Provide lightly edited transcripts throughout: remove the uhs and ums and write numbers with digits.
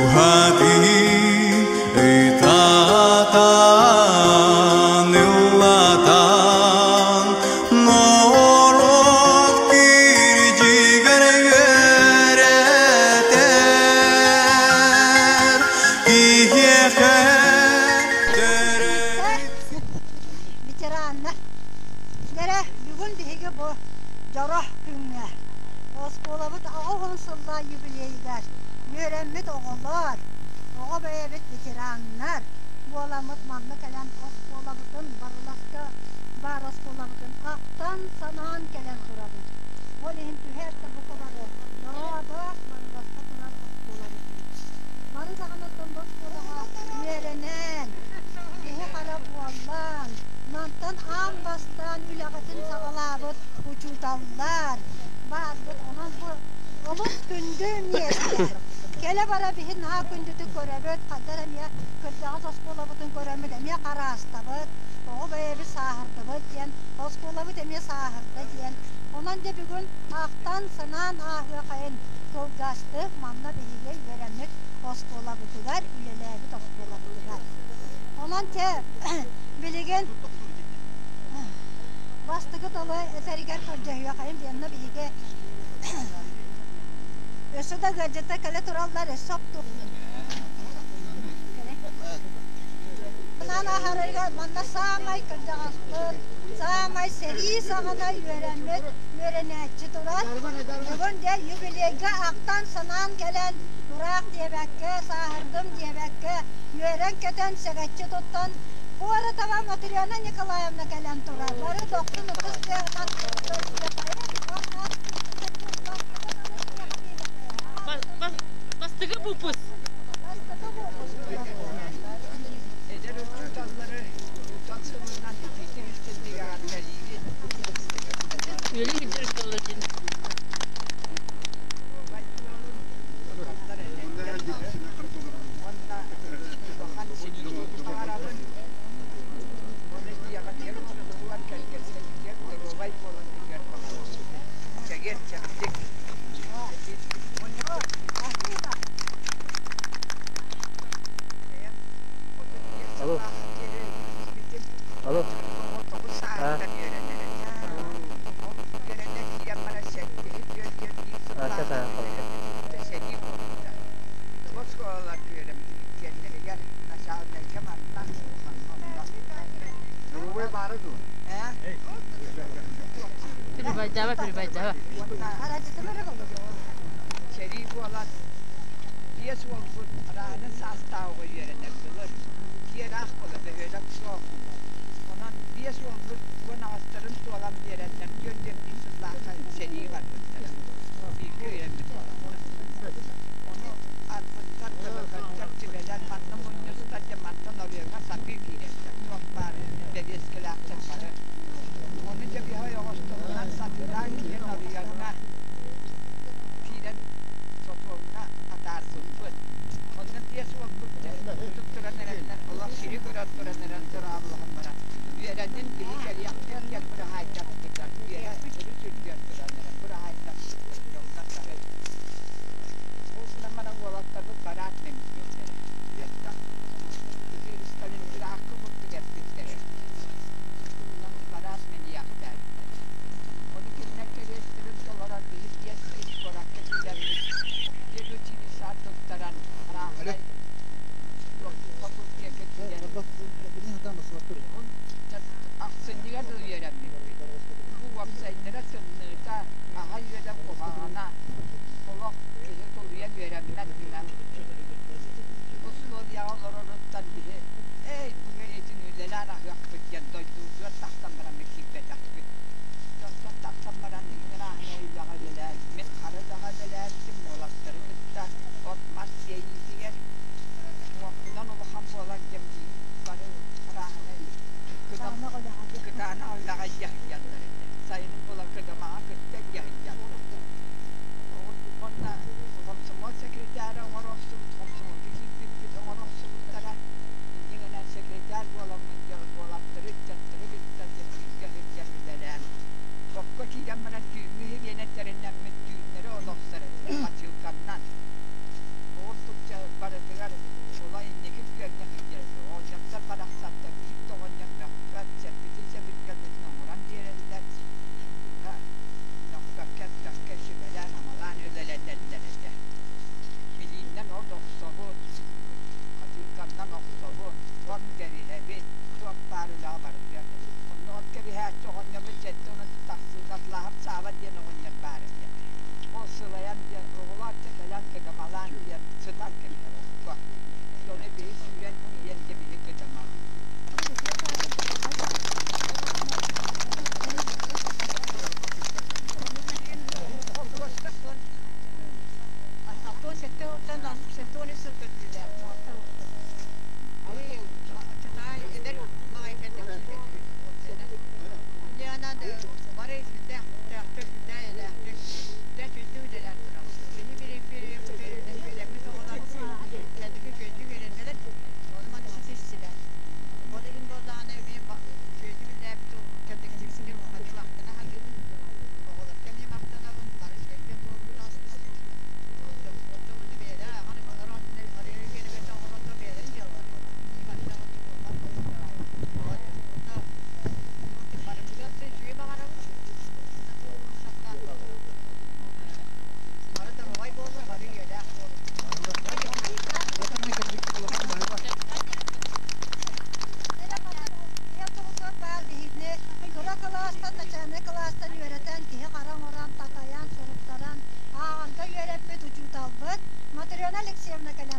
Дууһатын ытатан, ыллатан, норуот кирдьигэр үөрэтэр, киһиэхэ төрөөбүт Ветераннар, дэрэ бүгүн биһиги бу дьоро күҥҥэ оскуолабыт 80 сыллаах юбилейыгар үөрэммит оҕолор, оҕо бэйэбит ветераннар буоламмыт манна кэлэн оскуолабытын, Барыласка баар оскуолабытын ахтан-санаан кэлэн турабыт. Ол иһин түһээт да бука бары дорообо Барыласка турар оскуолабытын. Бары даҕаны бу оскуолаҕа үөрэнэн, киһи-хара буоллаан, мантан аан бастаан үлэҕитин саҕалаабыт учууталлар баарбыт. Онон бу олус күндү миэстэ. Кэлэ-бара биһи наһаа күндүтүк көрөбүт, ханна эмиэ кырдьаҕас оскуолабытын көрөммүт эмиэ хараастабыт, оҕо бэйэбит сааһырдыбыт диэн, оскуолабыт эмиэ сааһырда диэн. Онон дьэ бүгүн ахтан-санаан ааһыахайын кылгастык манна биһиги үөрэммит оскуолабытыгар, үлэлээбит оскуолабытыгар. Онон чэ билигин бастакы тылы этэригэр көрдөһүөхайын диэннэ биһиги өссө да ыалдьыттар кэлэ тураллар, өссө опту Санаан ааһарыгар манна саамай кырдьаҕаспыт, саамай сэрии саҕана үөрэммит үөрэнээччи турар. Бүгүн дьэ юбилейга ахтан-санаан кэлэн, ыраах диэбэккэ, сааһырдым диэбэккэ, үөрэн-көтөн, сэгэччи туттан, Куоратова Матрена Николаевна кэлэн турар. Бары дохсун ытыс тыаһынан көрсүөххэйин уонна Бастакы выпуск. Бастакы выпуск. Эдэр учууталлары учуутал сылынан итиитик эҕэрдэлиибин. Үөлүн билдир учууталлар Доруобай буолун, учууталлар эдэрдэр уонна улахан ситиһиини баҕарабын. Уонна дьиэҕитигэр уоппутугар кэргэттэргитигэр доруобай буоларгытыгар баҕарабын. Чэгиэн чэбдик. Алло. Алло. А. А, сейчас я Прибайдава, прибайдава. Сэрии буолан биэс уолбут араанын саастааҕы үөрэнэр былыр дьиэлээх буола бөһүөлэк суох. Онон биэс уолбут 18-тарын туолан биэрэннэр 41 сыллаахха сэрии барбыттара. Бииргэ үөрэммит уолаттар. Ону арбыттар, төбөкөттөр, түбэлэр манна мунньустар дьэ мантан оройуоҥҥа сатыы киирэллэр. Туох баар бэбиэскэлээхтэр бары. Ону дьэ биһи ойоҕосторунан сатыылаан киирэн оройуоҥҥа киирэн сотуоҥҥа атаарбыппыт. Онно биэс уолбут тук туран эрэннэр, олох сири көрөн туран эрэн дорооболоһон баран, үөрэннин биһи кэлиэхпит диэн быраһаайдаппытар. Үөрэ өрүс үрдүгэр туран эрэн быраһаайдаппыттар дьоннор бары.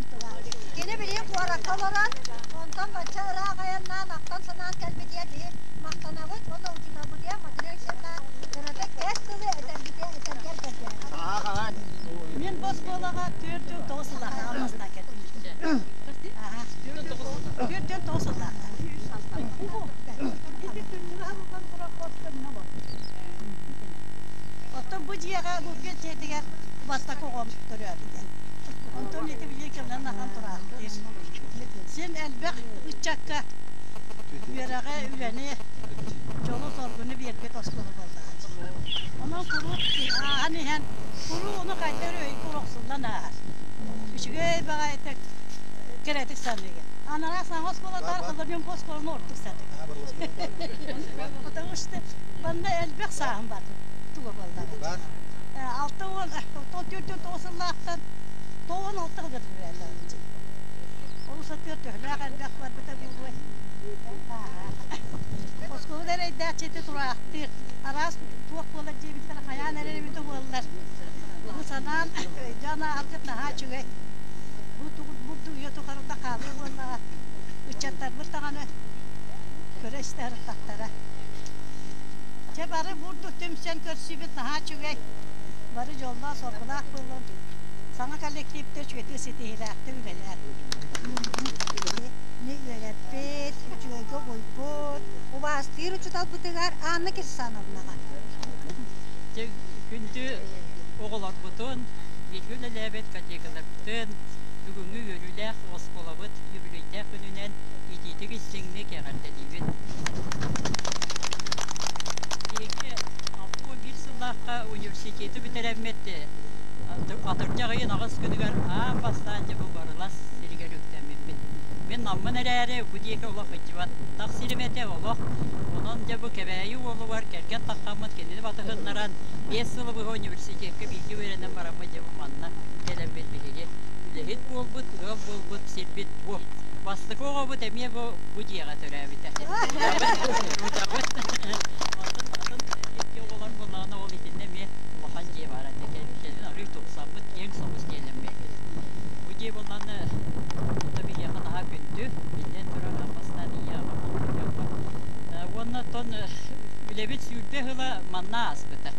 биллэн турар. Кини билигин куоракка олорон, онтон бачча ыраах айаннаан ахтан-санаан кэлбитигэр биһи махтанабыт уонна учууталбытыгар Матрена Алексеевна кыратык кэс тылы этэрбитэ этэргэр көрдөһөбүт. Мин бу оскуолаҕа 49 сыллаахха алмаастаан кэлбитим. 49 сыллаахха. Оттон бу дьиэҕэ Лурген дьиэтигэр бастакы оҕом төрөөбүтэ. Онтон ити билигин кэмнэн ахан тураахтыыр. Син элбэх ыччакка үөрэҕи, үлэни, дьолу-соргуну биэрбит оскуола буоллаҕа. Онон куруук ааһан иһэн, куруук ону хайда эрэ өйгөр охсуллан ааһар. Үчүгэй баҕайытык, кэрэтик саныыгын. Анараа саҥа оскуолатаар холобур бу оскуоланы ордук саныыбын. Потому что манна элбэх сааһым бар туга буоллаҕа. 60 44 сыллаахтан 96 сылга үлэлээтэҕим. Олус атыыр төһөлөөх элбэх барбыта буолуой. Оскуола эрэйдээччити тураахтыыр. Араас туох буолар диэбиттэр хайаан эрэр эбитэ буоллар. Бу санаан өйдөөн ааһаргыт наһаа үчүгэй. Бу бурдук үйэ тухарыта хаалыа буоллаҕа. Ыччаттарбыт даҕаны көрө-истэ сырыттахтара. Чэ бары бурдук түмсэн көрсүүбүт наһаа үчүгэй. Бары дьоллоох-соргулаах буоллун. Саҥа коллективтэр үчүгэйдик ситиһиилээхтик үлэлээн. Ни үөрэппит, үчүгэйгэ угуйбут, убаастыыр учууталбытыгар Анна Кирсановнаҕа. Дьэ, күндү оҕолорбутун, бииргэ үлэлээбит коллегаларбытын бүгүҥҥү үөрүүлээх оскуолабыт үбүлүөйдээх күнүнэн итиитик истиҥник эҕэрдэлиибит. Биһиги 61 сыллаахха университеты бүтэрэммит атырдьах ыйын аҕыс күнүгэр аан бастаан дьэ бу Барылас сиригэр үктэммиппит. Мин наммын эрээри бу диэки олох ыдьыбат тах сирим этэ олох. Онон дьэ бу Кэбээйи уолугар кэргэн таххаммыт кинини батыһыннаран 5 сылы быһа университекка бииргэ үөрэнэн бараммыт дьэ бу манна кэлэммит биһиги үлэһит буолбут, ыал буолбут сирбит бу. Бастакы оҕобут эмиэ бу дьиэҕэ төрөөбүтэ. Рутабыт. Онтон атын икки оҕолор буоллаҕына ол итиннэ эмиэ улахан дьиэ баар этэ. Кэлин арыый тупсаммыт, киэҥ соҕус дьиэлэммиппит. Бу дьиэ буоллаҕына тута биһиэхэ наһаа күндү, биллэн турар бастаан ийэ аҕа буолбут дьоммут. Уонна оттон үлэбит 20 сыла манна ааспыта.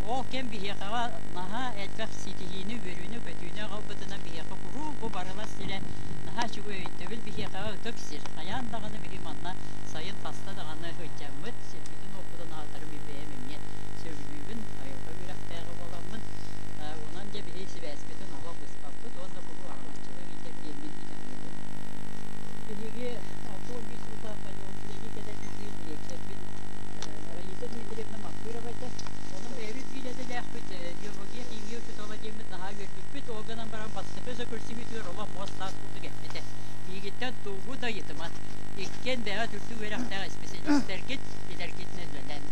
Ол кэм биһиэхэҕэ наһаа элбэх ситиһиини, үөрүүнү-көтүүнү аҕалбытынан биһиэхэ куруук бу Барылас сирэ наһаа үчүгэй өйдөбүл биһиэхэҕэ ытык сир. Хайаан даҕаны биһи манна сайын хаста даҕаны сылдьаммыт, сирбитин-уоппутун аһатары мин бэйэм эмиэ сөбүлүүбүн, айылҕа үөрэхтээҕэ буоламмын. Онон дьэ биһи сибээспитин олох быспаппыт уонна куруук араҥаччылык иитэр диэммин итэҕэйэбин. Биһиги 61 сыллаахха үлэлии кэлэр биһиги дириэктэрбит Раиса Дмитриевна Маккырова этэ. Онон бэйэбит биир идэлээхпит биология, химия учуутала диэммит наһаа үөрбүппүт. Ол гынан баран бастакы көрсүбүтүгэр олох муос-таас курдук эппитэ. Миигиттэн тугу да ыйытыман. Иккиэн бэйэҕит үрдүк үөрэхтээх исписэлиистэргит билэргитинэн үлэлээн.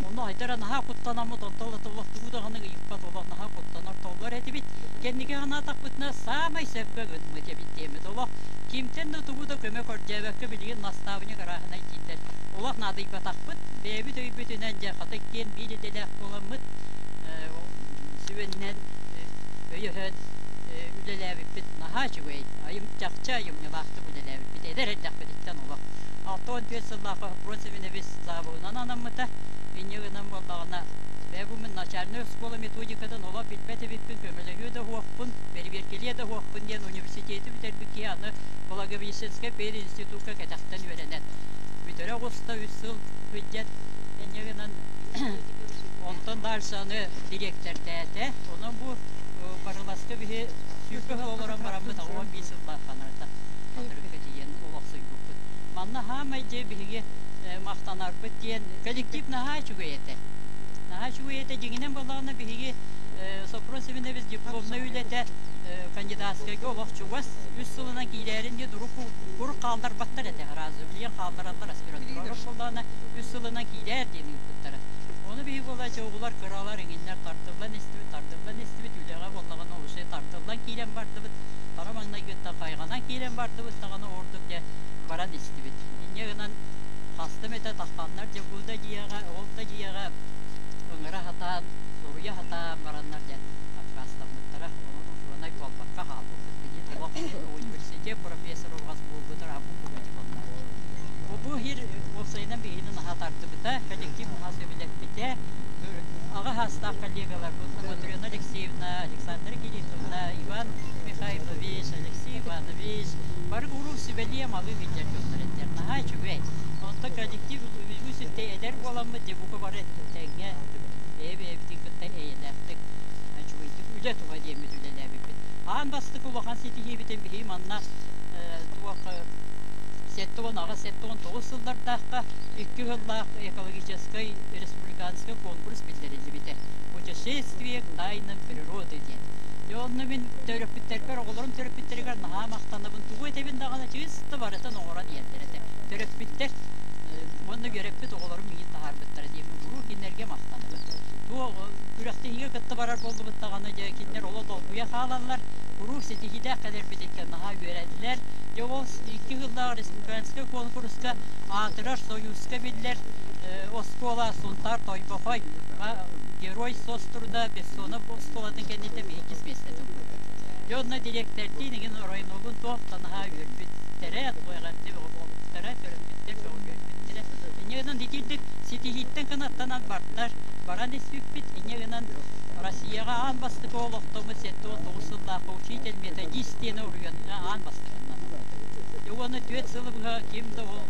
Онно хайдара наһаа куттанаммыт, онтон да олох тугу даҕаны ыйыппат, олох наһаа куттанар толлор этибит. Кэнники санаатахпытына саамай сөпкө гыммыт эбит диэммит. Олох кимтэн да тугу да көмө көрдөөбөккө билигин настаабынньык арааһынай дииллэр. Олох наадыйбатахпыт, бэйэбит өйбүтүнэн дьэ хата иккиэн биир идэлээх буоламмыт сүбэннэн өйөһөн үлэлээбиппит наһаа үчүгэй. Айым чахчы айымньылаахтык үлэлээбиппит. Эдэр эрдэхпититтэн олох. 64 сыллаахха Прот Семенович заводунан анаммыта. Инньэ гынан буоллаҕына, бэйэ бу мин начальнай оскуола методикатын олох билбэт эбиппин, көмөлөһүө да уһуохпун, бэрэбиэркэлиэ да уһуохпун диэн университеты бүтэрбит киһи аны Благовещенскай пединститукка кэтэхтэн үөрэнэн бүтэрэ оҕуста үс сыл сылдьан инньэ гынан онтон дальше аны дириэктэрдээтэ. Онон бу Барыласка биһи 20 сыл олорон бараммыт 11 сыллаах ханарата хатырыкка тиийэн олохсуйбуппут. Манна хаамай дьэ биһиги махтанарбыт диэн коллектив наһаа үчүгэй этэ. Наһаа үчүгэй этэ. Дьиҥинэн буоллаҕына биһиги Сопрон Семенович дипломнай үлэтэ кандидатскайга олох чугас үс сылынан киирээрин диэн урук хаалларбаттар этэ сразу билигин хааллараллар аспирантура буоллаҕына үс сылынан киирээр диэн ыыппыттара. Ону биһиги буолааччы оҕолор кыралар иҥиннэр тардыллан истибит, тардыллан истибит, үлэҕэ буоллаҕына уже тардыллан киирэн бардыбыт, хара маҥнайгыттан хайҕанан киирэн бардыбыт даҕаны ордук дьэ баран истибит. Инньэ гынан хаста эмэтэ тахханнар дьэ бу да дьиэҕэ, ол да дьиэҕэ ыҥыра сатаан, суруйа сатаан бараннар дьэ аккаастаммыттара. Онон учуонай буолбакка хаалбыппыт. Билигин олох тардыбыта, коллектив наһаа сөбүлэппитэ. Аҕа саастаах коллегаларбыт Матрена Алексеевна, Александра Кирилловна, Иван Михайлович, Алексей Иванович бары куруук сүбэлиэ-амалыы сылдьар дьоннор этилэр. Наһаа үчүгэй. Онтон коллектив үгүс өттө эдэр буоламмыт, дьэ бука бары тэҥҥэ бэйэ-бэйэбитин кытта эйэлээхтик, үчүгэйдик үлэ туһа диэммит үлэлээбиппит. Аан бастакы улахан ситиһиибитин биһиги манна туох 78-79 сыллардаахха икки сыллаах экологическай республиканскай конкурс биллэриллибитэ. Путешествие к тайнам природы диэн. Дьэ онно мин төрөппүттэрбэр, оҕолорум төрөппүттэригэр наһаа махтанабын. Тугу этэбин даҕаны чыыста барытын оҥорон иһэллэр этэ. Төрөппүттэр уонна үөрэппит оҕолорум миигин таһаарбыттара диэммин куруук кинилэргэ махтанабын. Туох күрэхтэһиигэ кытта барар буоллубут даҕаны дьэ кинилэр олох долгуйа хаалаллар. Куруук ситиһиилээх кэлэрбититтэн наһаа үөрэллэр. Дьэ ол икки сыллаах республиканскай конкурска аатырар Союзка биллэр оскуола Сунтаар Тойбохой Герой соцтруда Бессонов оскуолатын кэнниттэн иккис миэстэтин ылбыт. Дьэ онно дириэктэрдиин игин районобун туох да наһаа үөрбүттэрэ, эҕэрдэ бөҕө буолбуттара, төрөппүттэр бөҕө үөрбүттэрэ. Инньэ гынан итирдик ситиһииттэн кынаттанан бардар, баран испиппит. Инньэ гынан Россияҕа аан бастакы олохтоммут 79 сыллаахха учитель-методист диэн уруйанна аан бастакыннан ылбытым. Дьэ уонна түөрт сылы быһа ким да ол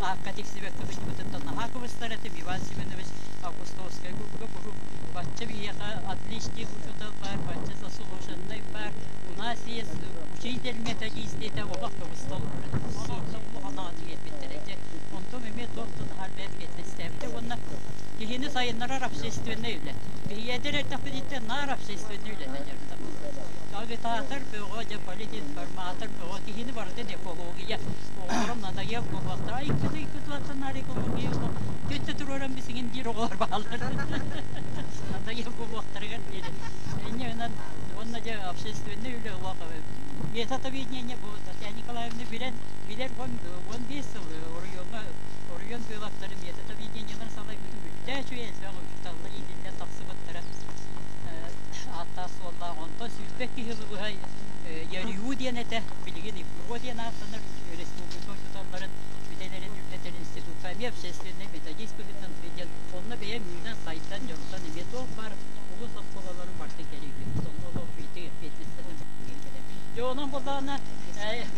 аакка тиксибэккэ сылдьыбытыттан наһаа кыбыстар этим. Иван Семенович Августовскай курдук куруук бачча биһиэхэ отличник учуутал баар, бачча заслуженный баар, у нас есть учитель-методист диэтэ олох кыбыста олорор этим. Онон улахан биэрбиттэрэ. Дьэ, онтум эмиэ туох да наһаа элбэх уонна киһини сайыннарар общественнай үлэ. Биһиги эдэр эрдэхпититтэн наар общественнай үлэнэн дьарыктанабыт. Агитатор бөҕө, дьэ политинформатор бөҕө, киһини барытын экология. Оҕолорум надоел буолуохтара. Ай, икки икки тулаттан экология Түттэ туруоран бисигин диир оҕолор бааллар. Надоел буолуохтарыгар диэри. Инньэ гынан уонна дьэ общественнай үлэ олох метод объединения бу Татьяна Николаевна билэн билэр 15 сыл оройуоҥҥа оройуон быыбаптары метод объединениеларын салайбытын үрдээх үчүгэй элбэх учууталлар иитиллэн тахсыбыттара ааттаах суоллаах онтон 20 киһи быһа ЯРЮ диэн этэ билигин ИПРО диэн ааттанар республика учууталларын үлэлэрин үрдэтэр институтка эмиэ общественнай методист быһыытынан сылдьан онно бэйэм үүнэн сайдан дьонтон эмиэ туох баар улуус оскуолаларын барытын кэрийбит онно олох үчүгэй эппиэтинэстэнэн дьэ онон буоллаҕына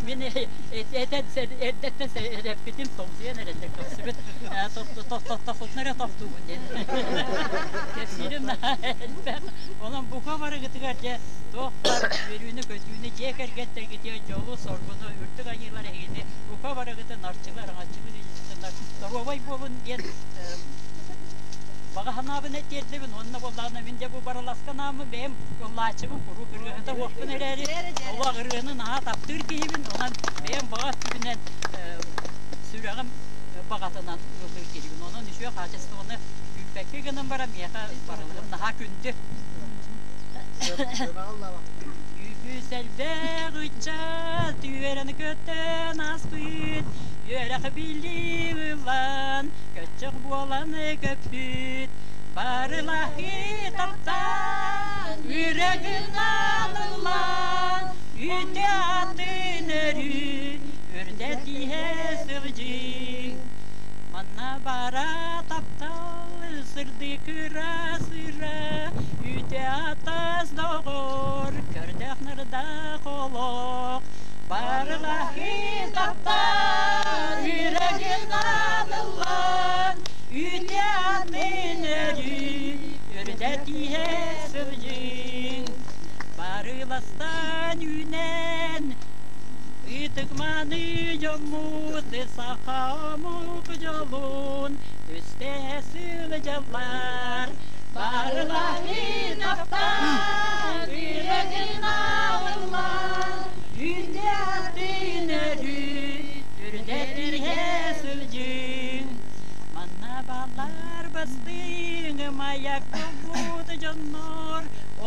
мин этэн эрдэттэн эрэппитим тоҥсуйан эрэллэр көрсүбүт тохтохпутуна эрэ тохтуубун диэн кэпсиирим наһаа элбэх онон бука барыгытыгар дьэ туох баар үөрүүнү-көтүүнү дьиэ кэргэттэргитигэр дьолу-соргуну үрдүк айыылар эһигини бука барыгытын арчылар аҥаччылар илдьитиннэр доруобай буолун диэн баҕа санаабын тиэрдэбин уонна буоллаҕына мин дьэ бу барыласка нааммын бэйэм ыллааччыбын куруук ырыаһыта уохпун эрээри олох ырыаны наһаа таптыыр киһибин онон бэйэм баҕа өттүбүнэн сүрэҕим баҕатынан ыллыыр киһибин онон үчүгэй хаачыстыбаны күүппэккэ гынан баран миэхэ барыларым наһаа күндү Үгүс элбэх ыччат үөрэн көтөн ааспыт үөрэх билии ылан көччөх буолан көппүт барылаһыы таптаан үрэҕин ааныллаан үтүө атын өрүү үрдэтиһэ сылдьыы манна бара таптал сырдык ыра-сыра үтүө атас доҕор көрдөөх нырдаах олох барылаһыы таптаан үрэҕин ааныллаан үтүө атын өрүү үрдэтиһэ сылдьыҥ барыластан үүнэн ытык-мааны дьоммут саха омук дьолун түстэһэ сылдьаллар барылаһыы таптаан үрэҕин аалыллаан үтүө атын өрүү үрдэтиһэ сылдьыҥ манна бааллар бастыҥ маяк буолбут дьоннор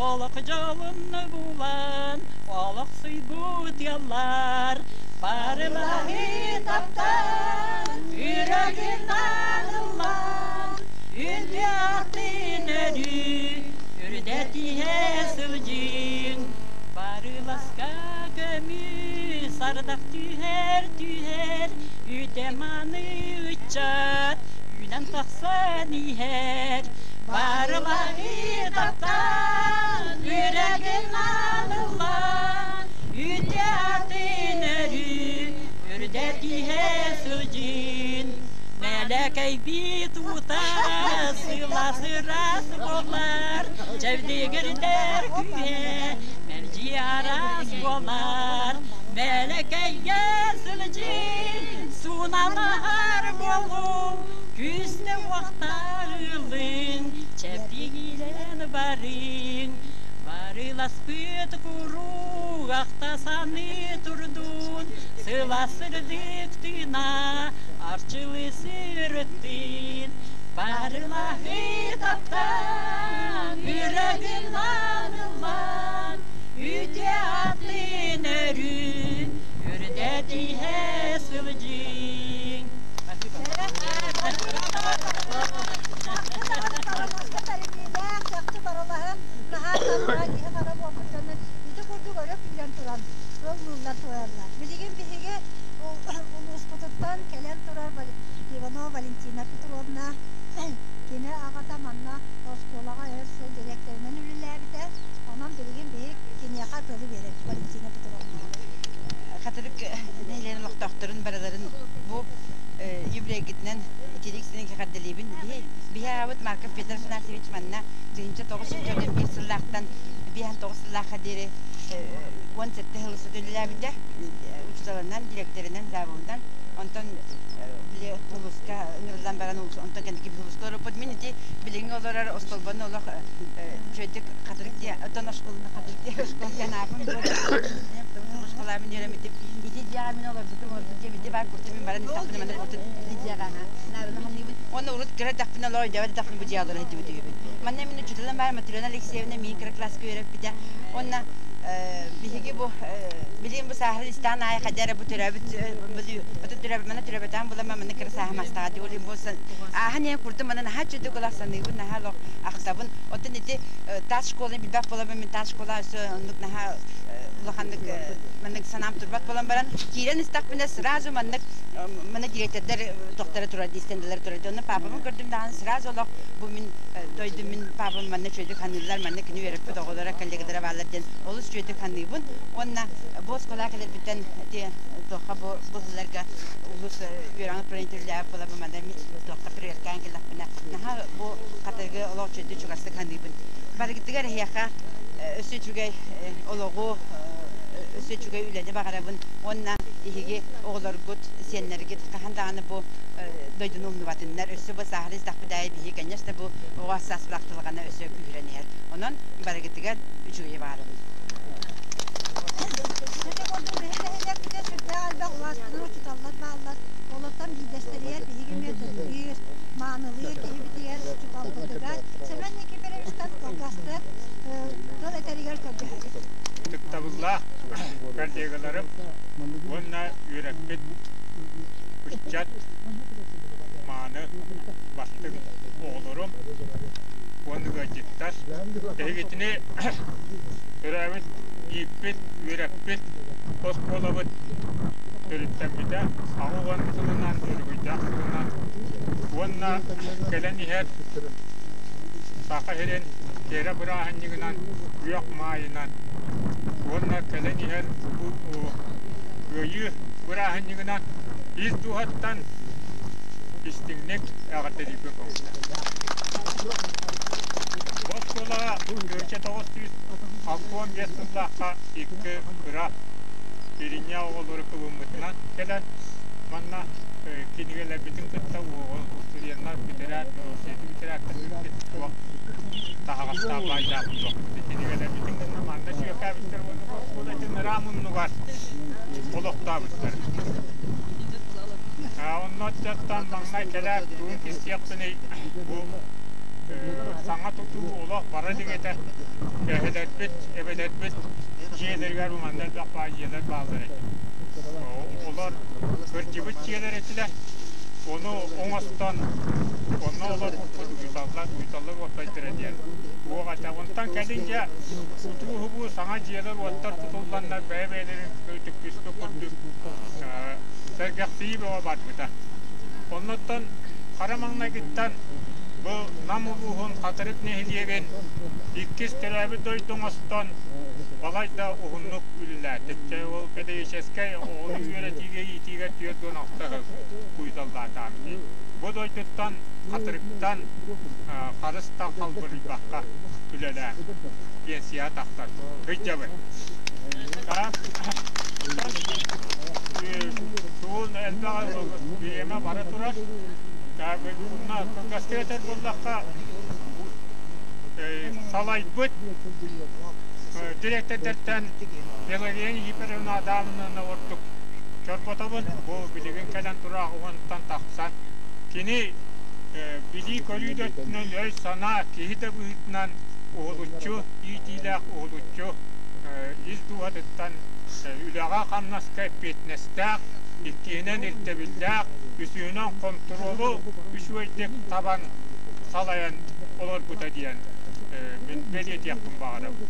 олох дьолун булан олохсуйбут ыаллар барылаһыы таптаан үрэҕин ааныллаан үтүө атын өрүү үрдэтиһэ сылдьыҥ барыласка көмүс ардах түһэр түһэр үтэ-маны ыччат. Үүнэн тахсан иһэр барылаһы таптаан үөрэгин ааныллан үтэ атын өрүү үрдэтиһэ сылдьын мэлэкэйбит уута сыласырас буолар чэбдигирдэр күүһэ мэлдьи араас буолар мэлэкэйгэ сылдьын Суналаһар буолуҥ, күүстэ уохтарыллыҥ, чэбдигирэн барыҥ. Барыласпыт куруук ахта саныы турдун, сылаас сырдык тыына арчылыы сырыттын. Барылаһыы таптаан, үрэгин лааныллан, үтүө атын өрүү Үрдэтиһэ сылдьыҥ. Барыласка бэриниилээх, чахчы барылаһы наһаа таптаан киһи хара буолбут дьонун ити курдук өрө күүрэн туран ыллыыллар туойаллар. Билигин биһиги улууспутуттан кэлэн турар Иванова Валентина Петровна кини аҕата манна оскуолаҕа өр сыл дириэктэринэн үлэлээбитэ. Онон билигин биһиги киниэхэ тылы биэрэбит Валентина Петровнаҕа. Хатырык нэһилиэгин олохтоохторун барыларын бу юбилейгитинэн итирик синин кэҕэрдэлиибин. Биһи аҕабыт Марков Петр Афанасьевич манна 1941 сыллаахтан 59 сыллаахха диэри 17 сыл устата үлэлээбитэ. Учууталынан, дириэктэринэн, завуһунан. Онтон били улууска ыҥырыллан баран онтон кэнники улууска олорбут. Мин ити билиҥҥи олорор остолбону олох үчүгэйдик хатырык диэн, оттон оскуоланы хатырык диэн оскуола диэн ааппын оскуолаабын үөрэммитим. Ити дьиэҕэ мин олорбутум, олорбут дьиэм ити баар курту мин баран истэхпинэ манна курту ити дьиэҕэ наарыны ханыыбын. Уонна урут кыра эрдэхпинэ олоо өйдөөбөт эрдэхпинэ бу дьиэҕэ олоро сылдьыбыт үһүбүн. Манна мин учууталым баар Матрена Алексеевна миин кыра класска үөрэппитэ. Уонна биһиги бу билигин бу сааһырын истэҕин аайы хайда эрэ бу төрөөбүт төрөөбүт манна төрөөбөтөҕүм буолан манна кыра сааһым астаҕа дии ол бу ааһан иһэн курдук манна наһаа үчүгэй олох саныыбын наһаа олох ахтабын оттон ити таас школаны билбэт буоламмын мин таас школа өссө оннук наһаа улаханнык маннык санаам турбат буолан баран киирэн истэхпинэ сразу маннык манна директордар тохторо турар дии стендалар турар дии онно папабын көрдүм даҕаны сразу олох бу мин дойдум мин папам манна үчүгэйдик ханыыллар манна кини үөрэппит оҕолоро коллегалара бааллар диэн олус үчүгэйдик ханыыбын уонна бу оскуолаҕа кэлэрбиттэн ити туохха бу бу сылларга улус үөрэҕин управлениетын буолабын манна туохха проверкаан кэллэхпинэ наһаа бу хатырыгы олох үчүгэйдик чугастык саныыбын барыгытыгар эһиэхэ өссө үчүгэй олоҕу өссө үчүгэй үлэни баҕарабын уонна эһиги оҕолоргут сиэннэргит хаһан даҕаны бу дойдуну умнубатыннар өссө бу сааһыры истэхпит аайы биһиги конечно бу оҕо сааспылаах тылҕана өссө күүһүрэн иһэр онон барыгытыгар үчүгэйи баҕарабын. Ити курдук биһиги нэһилиэкпитигэр сүрдээх элбэх убаастанар учууталлар бааллар. Олортон биирдэстэригэр биһиги эмиэ ытыктыыр, маанылыыр киһибитигэр, учууталбытыгар Сэмэн Никифоровичтан кылгастык тыл этэригэр көрдөһөбүт. Ытыктабыллаах коллегаларым уонна үөрэппит ыччат мааны бастыҥ оҕолорум уонна ыалдьыттар эһигитини төрөөбүт, ииппит, үөрэппит оскуолабыт төрүттэммитэ 80 сылынан, өрөгөйдөөх сылынан уонна кэлэн иһэр Саха сирин кэрэ бырааһынньыгынан, күөх маайынан уонна кэлэн иһэр Кыайыы бырааһынньыгынан ис дууһаттан истиҥник эҕэрдэлиирбин көҥүллээх. Бу оскуолаҕа 1965 сыллаахха икки кыра иринньэ оҕолору кыбыммытынан кэлэн манна кинигэлэрбитин кытта студеннар бүтэрээт университеты бүтэрээт туох таһаҕастаах баайдаах буолуохпут кинигэлэрбитин кытта манна сүөкээбиттэр уонна оскуола итин ыраа муннугар олохтообуттар. Онно аттан маҥнай кэлээт тугун кистиэхпиний бу саҥа тутуу олох бара илик этэ. Эһэлэрбит, эбэлэрбит дьиэлэригэр манна элбэх баай дьиэлэр бааллар этэ. Олор кырдьыбыт дьиэлэр этилэр. Ону оҥостон, онно олорбуппут ыыталлар, ыыталлар уопсайдара диэн туох этэ. Онтон кэлин дьэ утуу-субуу саҥа дьиэлэр-уоттар тутулланнар бэйэ-бэйэлэрин түккүспүт курдук сэргэхсийии бөҕө барбыта. Оннуттан Хара маҥнайгыттан бу Нам улууһун Хатырык нэһилиэгин иккис төрөөбүт дойду оҥостон балайда уһуннук үлэлээтим. Чэ, ол педагогическай оҕону үөрэтиигэ, иитиигэ 46 сыл куйдаллаатаам дии. Бу дойдуттан Хатырыктан харыс да халбарыйбакка үлэлээн пенсияҕа тахсан сылдьабын. Тугун элбэҕи бириэмэ бара турар. Онно кылгастык этэр буоллахха, салайбыт дириэктэрдэртэн Пелагея Егоровна Адамовна ордук чорботобун. Бу билигин кэлэн турар уонтан тахсан. Кини билии-көрүү да өттүнэн өй-санаа, киһи да быһыытынан уһулуччу иитиилээх, уһулуччу ис дууһатыттан үлэҕэ-хамнаска эппиэтинэстээх, иккиһинэн ирдэбиллээх, үсүһүнэн хонтуруолу үчүгэйдик табан салайан олорбута диэн мин бэлиэтиэхпин баҕарабын.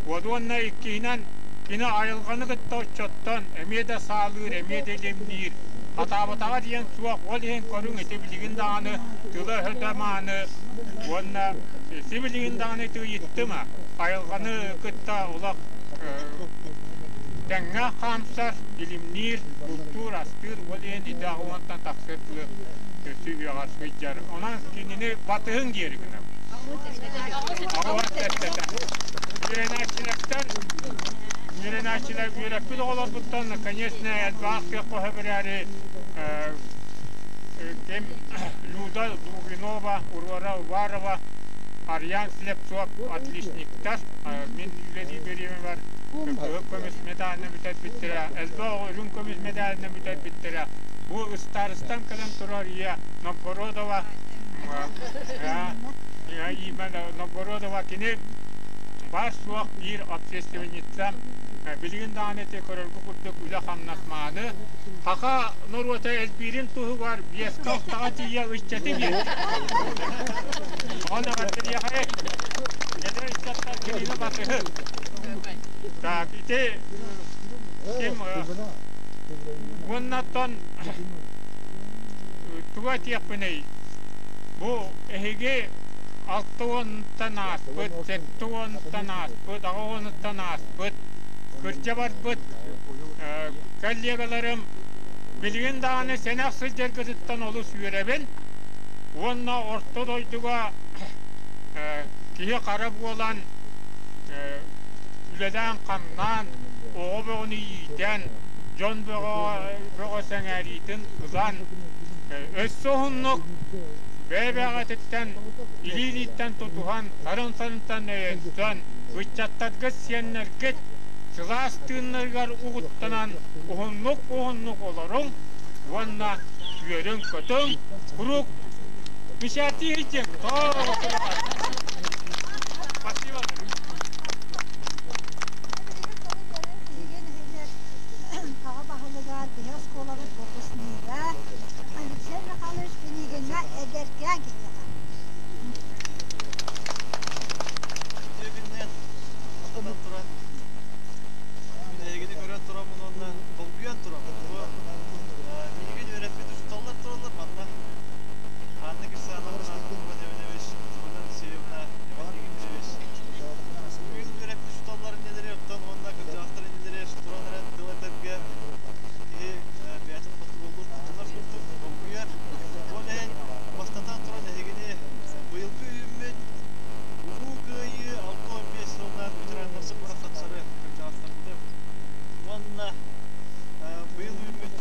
Уонна иккиһинэн кини айылҕаны кытта оччоттон эмиэ да саалыыр, эмиэ да илимниир, хатаабатаҕа диэн суох, ол иһин көрүҥ ити билигин даҕаны тыла-өһө да мааны уонна сибилигин даҕаны тыйыттыма айылҕаны кытта олох тэҥҥэ хаамсар, илимниир, бултуур-астыыр, ол иһин ити аҕыс уонтан тахсар тылы сүһүөҕэр сылдьар. Онон кинини батыһыҥ диэри гынабын. Аҕыс сэттэтэ. Үөрэнээччилэртэн үөрэнээччилэр үөрэппит оҕолорбуттан конечно элбэх кыах көһө ким Люда Лугинова, Урвара Уварова, Арьян Слепцов отличниктар. Мин үлэлии бириэмэбэр кыһыл көмүс медалынан бүтэрбиттэрэ, элбэх үрүҥ көмүс медалынан бүтэрбиттэрэ. Бу ыстаарыстан кэлэн турар ийэ Новгородова, Новгородова кини баар-суох биир общественница. Билигин даҕаны ити көрөргө курдук үлэ-хамнас мааны. Саха норуота элбиирин туһугар биэскэ-алтаҕа тиийэ ыччаты биэрдэ. Ону эҕэрдэлиэхэй. Эдэр ыччаттар кинини батыһын. Так, ити ким уоннаттан тугу этиэхпиний? Бу эһиги 60-тан ааспыт, 70-тан ааспыт, 80-тан ааспыт, кырдьа барбыт коллегаларым билигин даҕаны сэнэх сылдьаргытыттан олус үөрэбин уонна орто дойдуга киһи хара буолан үлэлээн-хамнаан, оҕо бөҕөнү иитэн, дьон бөҕө сэҥээриитин ылан, өссө уһуннук бэйэ-бэйэҕититтэн илии-илииттэн тутуһан, сарын-сарынтан өйөнсөн, ыччаттаргыт, сиэннэргит сылаас тыыннарыгар угуттанан уһуннук-уһуннук олоруҥ уонна үөрүҥ-көтүҥ, куруук мечтайте Спасибо. Аҕа баһылыгар биһи оскуолабыт выпускнига Алексей Михайлович Пинигиҥҥа эдэркээн киһиэхэ. Үтүө күнүнэн туран мин эһигини көрөн тураммын уонна долгуйан тураммын. Бу миигин үөрэппит учууталлар тураллар манна. Анна Кирсановна, Иван Иванович, Зоя Алексеевна, Иван Дмитриевич. Миигин үөрэппит учууталлар иннилэри оттон уонна кырдьаҕастар иннилэри туран эрэн тыл этэргэ киһи бэйэтин хотугулуур туттунар курдук долгуйар. Ол иһин бастатан туран эһигини быйылгы үүммүт Улуу Кыайыы 65 сылынан ветераннарбыт барахсаттары кырдьаҕастарбытын уонна быйыл үүммүт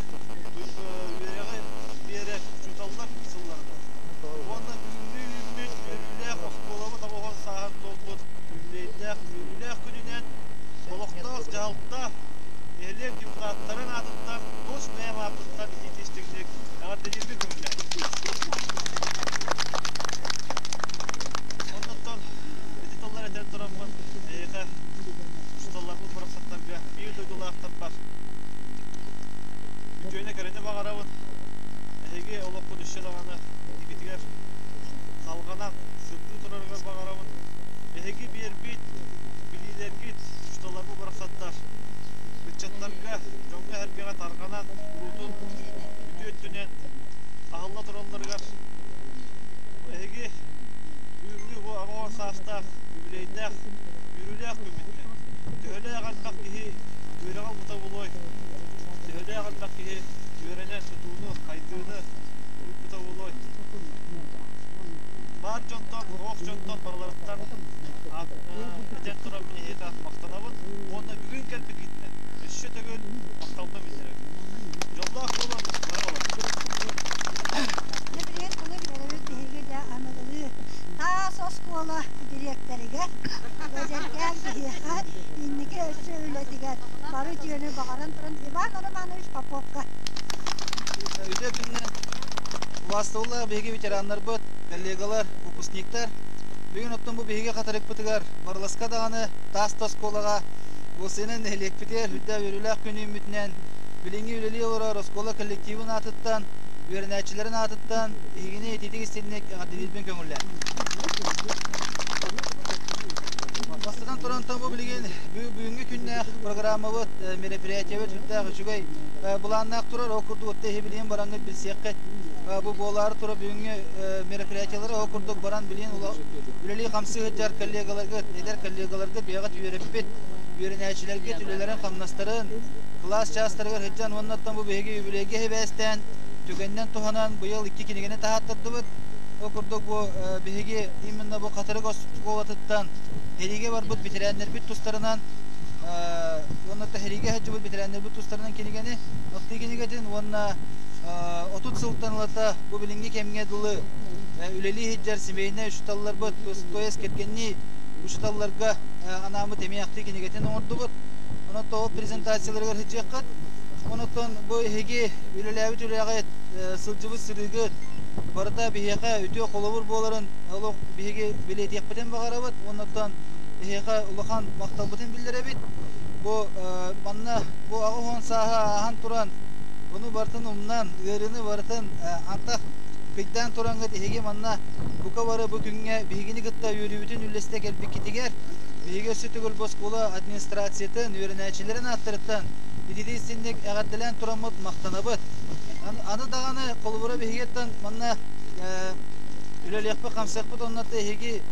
үөрэҕи биэрэр учууталлар сылларынан уонна бүгүҥҥү үүммүт үөрүүлээх оскуолабыт оҕоһон сааһын туолбут үбүлүөйдээх үөрүүлээх күнүнэн олохтоох дьаһалта нэһилиэк депутаттарын аатыттан тус бэйэм ааппыттан итиитистикник эҕэрдэлииргэ көҥүллээтим. Оннуттан ити тыллар этэн тураммын эйиэхэ учууталларбыт барахсаттарга биир дойдулаахтарбар үтүөнү кэрэни баҕарабын. Эһиги олоххут өссө даҕаны инникитигэр салҕанан сырдыы турарыгар баҕарабын. Эһиги биэрбит билиилэргит учууталларбыт барахсаттар ыччаттарга, дьоҥҥо-сэргэҕэ тарҕанан куруутун үтүө өттүнэн аһылла туралларыгар Эһиги бүгүҥҥү бу аҕа саастаах, үбүлүөйдээх, үөрүүлээх күммүтүнэн төһөлөөх элбэх киһи үөрэҕи ылбыта буолуой? Төһөлөөх элбэх киһи үөрэнэн тутууну, хайдыыны ыыппыта буолуой? Баар дьонтон, оһох дьонтон барыларыттан этэн туран мин эһиэхэ махтанабын уонна бүгүн кэлбиккитинэн өссө төгүл махталбын биллэрэбин. Дьоллоох буолан бары олор. Дьэ билигин тылы биэрэбит биһиги дьэ аныгылыы таас оскуола дириэктэригэр эдэркээн киһиэхэ инники өссө үлэтигэр бары үтүөнү баҕаран туран Иван Романович Поповка. Үтүө күнүнэн убаастабыллаах биһиги ветераннарбыт, коллегалар, выпускниктар. Бүгүн оттон бу биһиги хатырыкпытыгар Барыласка даҕаны таас да оскуолаҕа уосайынан нэһилиэкпитигэр үрдээх үөрүүлээх күн үүммүтүнэн билиҥҥи үлэлии олорор оскуола коллективын аатыттан, үөрэнээччилэрин аатыттан эһигини итиитик истинник эҕэрдэлиирбин көҥүллээн. Бастатан туран бу билигин бүгүҥҥү күннээх программабыт, мероприятиебыт сүрдээх үчүгэй былааннаах турар. Ол курдук отто эһи билигин бараҥҥыт билсиэххит. Бу буолаары турар бүгүҥҥү мероприятиелары ол курдук баран билигин үлэлии-хамсыы сылдьар коллегаларгыт, эдэр коллегаларгыт бэйэҕит үөрэппит үөрэнээччилэргит үлэлэрин-хамнастарын кылаас чаастарыгар сылдьан уонна оттон бу биһиги юбилейгэ сибээстээн түгэнинэн туһанан быйыл икки кинигэни таһааттардыбыт. Ол курдук бу биһиги именно бу Хатырык оскуолатыттан сэриигэ барбыт бэтэрээннэрбит тустарынан уонна сэриигэ сылдьыбыт бэтэрээннэрбит тустарынан кинигэни ахтыы кинигэтин уонна 30 сылтан ылата бу билиҥҥи кэмҥэ дылы үлэлии сылдьар семейнэй учууталларбыт, то есть кэргэннии учууталларга анааммыт эмиэ ахтыы кинигэтин оҥордубут. Онон ол презентацияларыгар сылдьыаххыт. Онон бу эһиги үлэлээбит үлэҕит, сылдьыбыт сырыыгыт барыта биһиэхэ үтүө холобур буоларын олох биһиги бэлиэтиэхпитин баҕарабыт. Оннуттан эһиэхэ улахан махталбытын биллэрэбит. Бу манна бу 80 сааһы ааһан туран, ону барытын умнан, ыарыыны барытын антах кыйдаан тураҥҥыт эһиги манна бука бары бу күҥҥэ биһигини кытта үөрүүбүтүн үллэстэ кэлбиккитигэр биһиги өссө төгүл бу оскуола администрациятын, үөрэнээччилэрин ааттарыттан ититии истинник эҕэрдэлээн тураммыт махтанабыт. Аны даҕаны холобура биһигиттэн манна үлэлиэхпит, хамсыахпыт онно эһиги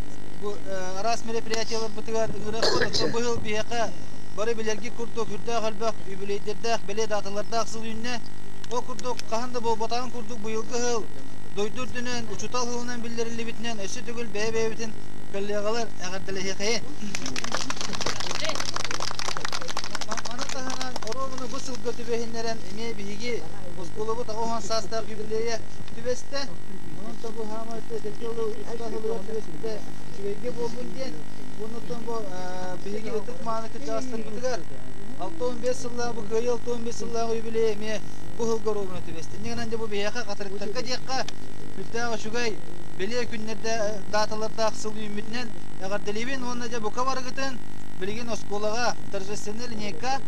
бу араас мероприятиеларбытыгар ыҥырыахпыт. Оттон быһыл биһиэхэ бары билэргит курдук үрдээх элбэх юбилейдэрдээх, бэлиэ дааталардаах сыл үүннэ. Ол курдук хаһан да буолбатаҕын курдук быйылгы сыл дойду үрдүнэн учуутал сылынан биллэриллибитинэн өссө төгүл бэйэ-бэйэбитин коллегалар эҕэрдэлэһиэхэйин. Маны таһынан оруобуна бу сылга түбэһиннэрэн эмиэ биһиги оскуолабыт 80 саастаах юбилейа түбэстэ. Онон бу хаамай учуутал сылыгар түбэспитэ үчүгэйгэ буоллун диэн. Оннуттан бу биһиги ытык мааны кырдьаҕастарбытыгар 65 сыллаах бу Кыайыы 65 сыллаах юбилейа эмиэ бу сылга оруобуна түбэстэ. Инньэ гынан дьэ бу биһиэхэ хатырыктарга диэххэ сүрдээх үчүгэй бэлиэ күннэрдэ дааталардаах сыл үүммүтүнэн эҕэрдэлиибин уонна дьэ бука барыгытын билигин оскуолаҕа торжественнай линейка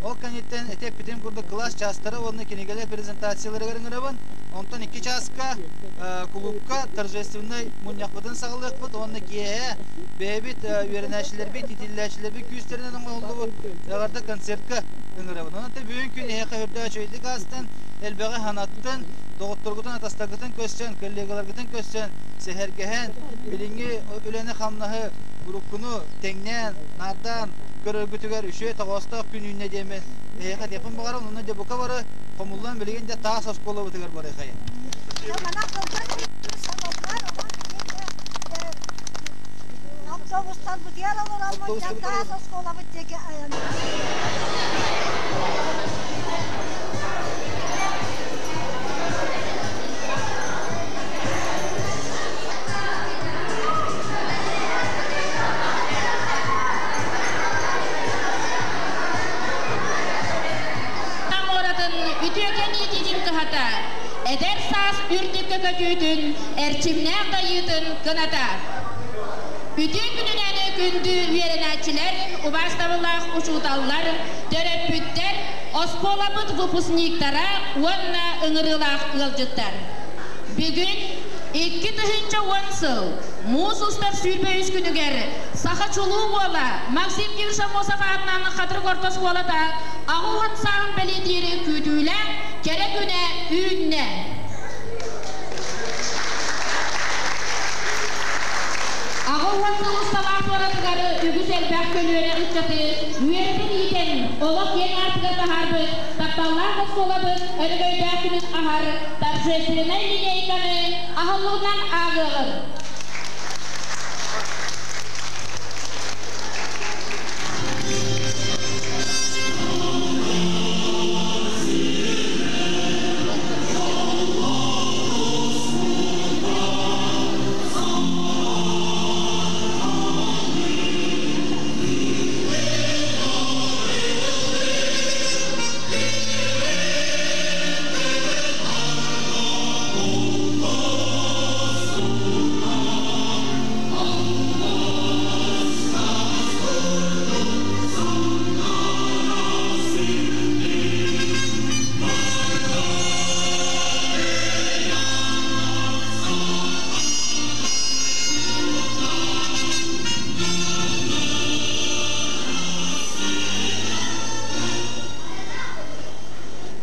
ол кэнниттэн эти эппитим курдук кылаас чаастара уонна кинигэлэр презентацияларыгар ыҥырабын. Онтон икки чааска кулуупка торжественнай мунньахпытын саҕалыахпыт уонна киэһэ бэйэбит үөрэнээччилэрбит, иитиллээччилэрбит күүстэринэн оҥоһуллубут эҕэрдэ концертка ыҥырабын. Онон бүгүн күн эһиэхэ үрдээх үчүгэйдик аастын, элбэҕи санаттын, доҕотторгутун, атастаргытын көрсөн, коллегаларгытын көрсөн, сэһэргэһэн, билиҥҥи үлэни-хамнаһы уруккуну тэҥнээн, наардаан көрөргүтүгэр үчүгэй тоҕоостоох күн үүннэ диэммин эһиэхэ этиэхпин баҕарабын. Онон дьэ бука бары хомуллан билигин дьэ таас оскуолабытыгар барыахайын. Автобустарбытыгар олороммут дьэ таас оскуолабыт диэки айан. Муоратын үтүөкэн иитиитин кыһата, эдэр саас үрдүккэ көтүүтүн, эрчимнээх дайыытын кыната. Үтүө күнүнэн күндү үөрэнээччилэр, убаастабыллаах учууталлар, төрөппүттэр, оскуолабыт выпускниктара уонна ыҥырыылаах ыалдьыттар. Бүгүн 2010 сыл муус устар 23 күнүгэр саха чулуу уола Максим Кирш Аммосов аатынан Хатырык орто оскуолата 80 сааһын бэлиэтиири күүтүүлээх кэрэ күнэ үүннэ. оскуолабыт өрөгөйдөөх күнүн аһар торжественнай линейканы аһыллыбытынан ааҕыаҕыҥ.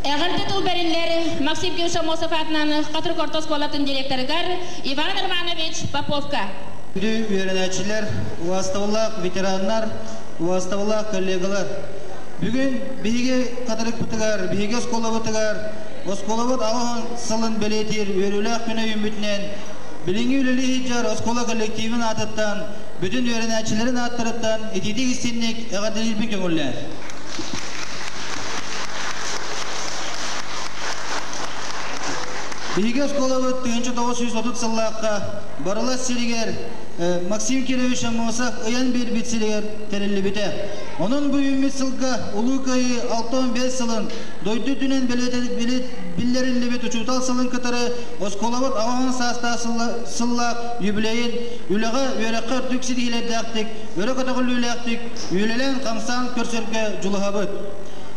Эҕэрдэ тыл бэриллэр Максим Кеусамосов аатынан Хатырык орто оскуолатын директорыгар Иван Романович Поповка. Күндү үөрэнээччилэр, убаастабыллаах ветераннар, убаастабыллаах коллегалар! Бүгүн биһиги Хатырыкпытыгар, биһиги оскуолабытыгар оскуолабыт аҕыс сылын бэлиэтиир үөрүүлээх күнэ үүммүтүнэн билиҥҥи үлэлии сылдьар оскуола коллективын аатыттан, бүтүн үөрэнээччилэрин ааттарыттан итиитик истинник эҕэрдэлиирбин көҥүллээн. Биһиги оскуолабыт 1930 сыллаахха Барылас сиригэр Максим Кирович Аммосов ыйан биэрбит сиригэр тэриллибитэ. Онон бу үүммүт сылга Улуу Кыайыы 65 сылын дойду үрдүнэн биллэриллибит учуутал сылын кытары оскуолабыт 80 саастаах сыллаах юбилейын үлэҕэ, үөрэххэ үрдүк ситиһиилэрдээхтик, өрө көтөҕүллүүлээхтик үлэлээн-хамсаан көрсөргө дьулуһабыт.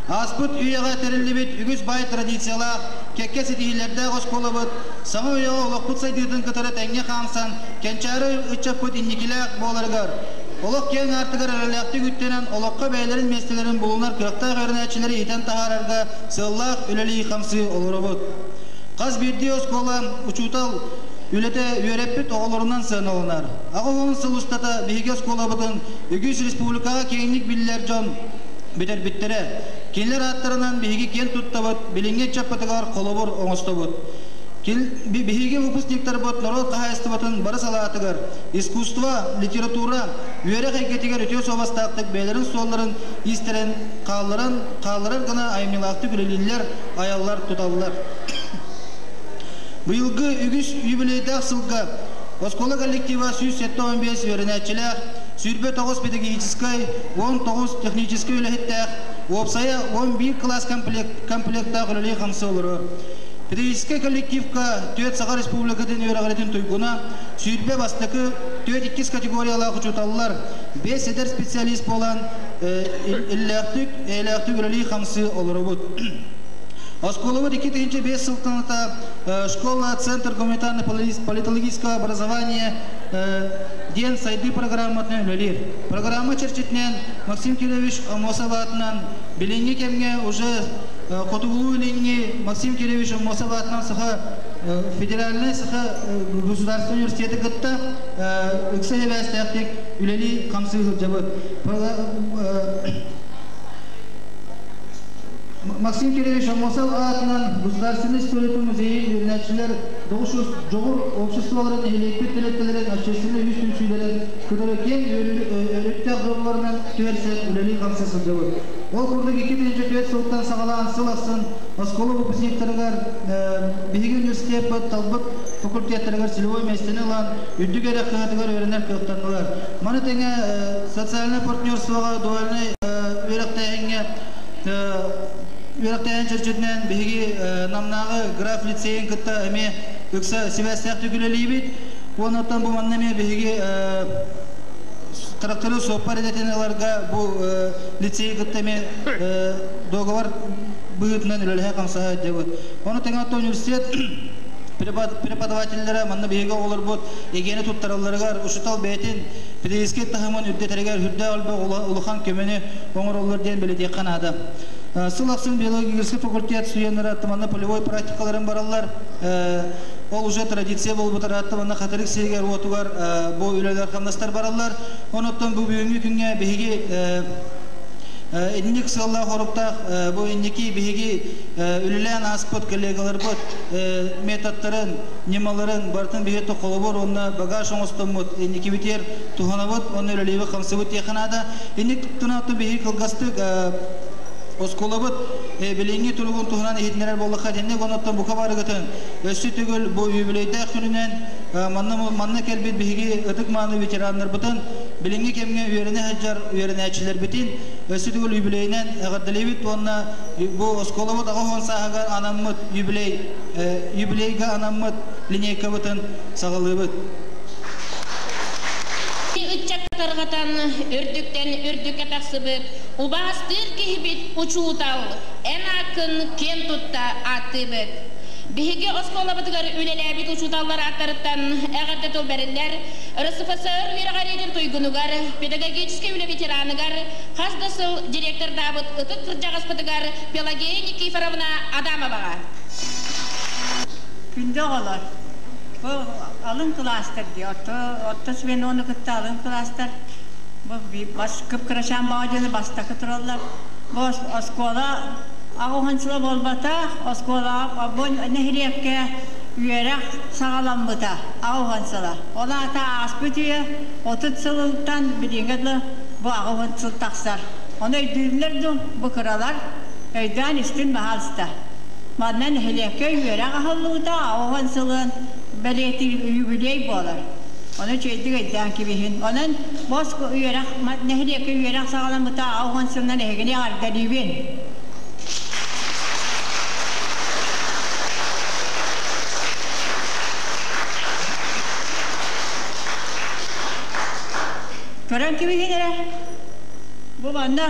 Ааспыт үйэҕэ тэриллибит үгүс баай традициялаах, кэккэ ситиһиилэрдээх оскуолабыт саҥа үйэҕэ олохпут сайдыытын кытары тэҥҥэ хаамсан, кэнчээри ыччаппыт инникилээх буоларыгар, олох киэҥ аартыгар эрэллээхтик үктэнэн, олоххо бэйэлэрин миэстэлэрин булунар кыахтаах үөрэнээччилэри иитэн таһаарарга сыаллаах үлэлии-хамсыы олоробут. Хас биирдии оскуола, учуутал үлэтэ үөрэппит оҕолорунан сыаналанар. 80 сыл устата биһиги оскуолабытын үгүс республикаҕа киэҥник биллэр дьон бүтэрбиттэрэ. Кинилэр ааттарынан биһиги киэн туттабыт, билиҥҥи ыччаппытыгар холобур оҥостобут. Биһиги выпускниктарбыт норуот хаһаайыстыбатын бары салаатыгар, искусство, литература, үөрэх эйгэтигэр үтүө суобастаахтык бэйэлэрин суолларын иистэрин хаалларан, хаалларар гына айымньылаахтык үлэлииллэр, айаллар, туталлар. Быйылгы үгүс юбилейдаах сылга оскуола коллектива 175 үөрэнээччилээх, 29 педагогическай, 19 техническэй үлэһиттээх, уопсайа 11 кылаас комплектаах үлэлии-хамсыы олорор. Педагогическай коллективка Түөт Саха Республикатын үөрэҕиритин туйгуна, 20 бастакы, түөрт иккис категориялаах учууталлар, 5 эдэр специалист буолан иллээхтик, эйэлээхтик үлэлии-хамсыы олоробут. Оскуолабыт 2005 сылтаната школа Центр гуманитарно-политологического образования диэн сайдыы программатынан үлэлиир. Программа чэрчитинэн Максим Кирович Аммосов аатынан билиҥҥи кэмҥэ уже Хотугулуу-Илиҥҥи Максим Кирович Аммосов аатынан Саха федеральнай Саха государственный университеты кытта ыкса сибээстээхтик үлэлии хамсыы сылдьабыт. Максим Кирович Аммосов аатынан Государственный история музейын үөрэнээччилэр Дьоҕур обществоларын нэһилиэкпит тэрилтэлэрин общественнай үс түмсүүлэрин кытары киэҥ өрүттээх доруобуларынан түһэрсэн үлэлии-хамсыы сылдьабыт. Ол курдук 2004 сылтан саҕалаан сыл ахсын оскуола выпускниктарыгар биһиги университеппыт талбыт факультеттарыгар целевой миэстэни ылан үрдүк эрэ кыһатыгар үөрэнэр кыахтаннылар. Маны тэҥэ социальнай партнерствоҕа дуальнай үөрэхтээһиҥҥэ үөрэхтээһин чэрчитинэн биһиги Намнааҕы граф лицейин кытта эмиэ ыкса сибээстээхтик үлэлиибит. Уонна бу манна эмиэ биһиги тракторы суоппар идэтин ыларга бу лицейи кытта эмиэ договор быһыытынан үлэлэһэ хамсаһа сылдьабыт. Ону тэҥэ университет преподавателлэрэ манна биһиги оҕолорбут ЕГЭ-ни туттаралларыгар учуутал бэйэтин педагогическай таһымын үрдэтэригэр үрдээх элбэх улахан көмөнү оҥороллор диэн бэлиэтиэххэ наада. Сыл ахсын биологическай факультет студеннара манна полевой практикаларын бараллар. Ол уже традиция буолбут араатта манна Хатырык сиригэр уотугар бу үлэлэр хамнастар бараллар. Онуттан бу бүгүҥҥү күҥҥэ биһиги Инник сыаллаах-соруктаах бу инники биһиги үлэлээн ааспыт коллегаларбыт методтарын, ньымаларын барытын биһиги холобур уонна багаж оҥостоммут инникибитигэр туһанабыт уонна үлэлиибит хамсыбыт диэххэ наада. Инник тунааттан биһиги кылгастык оскуолабыт билиҥҥи туругун туһунан иһитиннэрэр буоллахха итинник оннуттан бука барыгытын өссө төгүл бу юбилейдаах күнүнэн манна манна кэлбит биһиги ытык-мааны ветераннарбытын билиҥҥи кэмҥэ үөрэнэ сылдьар үөрэнээччилэрбитин өссө төгүл юбилейинэн эҕэрдэлиибит уонна бу оскуолабыт 80 сааһыгар анаммыт юбилей юбилейга анаммыт линейкабытын саҕалыыбыт. Ыччакка тарҕатан үрдүктэн үрдүккэ тахсыбыт убаастыыр киһибит учуутал эн ааккын киэн тутта ааттыыбыт. Биһиги оскуолабытыгар үлэлээбит учууталлар ааттарыттан эҕэрдэ тыл бэриллэр РСФСР үөрэҕириитин туйгунугар, педагогическай үлэ ветераныгар, хас да сыл директордаабыт ытык кырдьаҕаспытыгар Пелагея Никифоровна Адамоваҕа. Күндү оҕолор, бу алын кылаастар дии, орто, орто звенону кытта алын кылаастар бу бас кып-кырачаан баҕа дьону бастакы тураллар. Бу оскуола аҕыс сыла буолбатах, оскуолаҕа бу нэһилиэккэ үөрэх саҕаламмыта аҕыс сыла. Ол аата ааспыт үйэ 30 сылыттан билиҥҥэ дылы бу 80 сыл тахсар. Ону өйдүүллэр дуу бу кыралар өйдөөн истин баһаалыста. Манна нэһилиэккэ үөрэх аһыллыбыта 80 сылын бэлиэтиир юбилей буолар. Ону үчүгэйдик өйдөөн кэбиһин. Онон бос үөрэх нэһилиэккэ үөрэх саҕаламмыта 80 сылынан эһигини эҕэрдэлиибин. Көрөн кэбиһин эрэ. Бу манна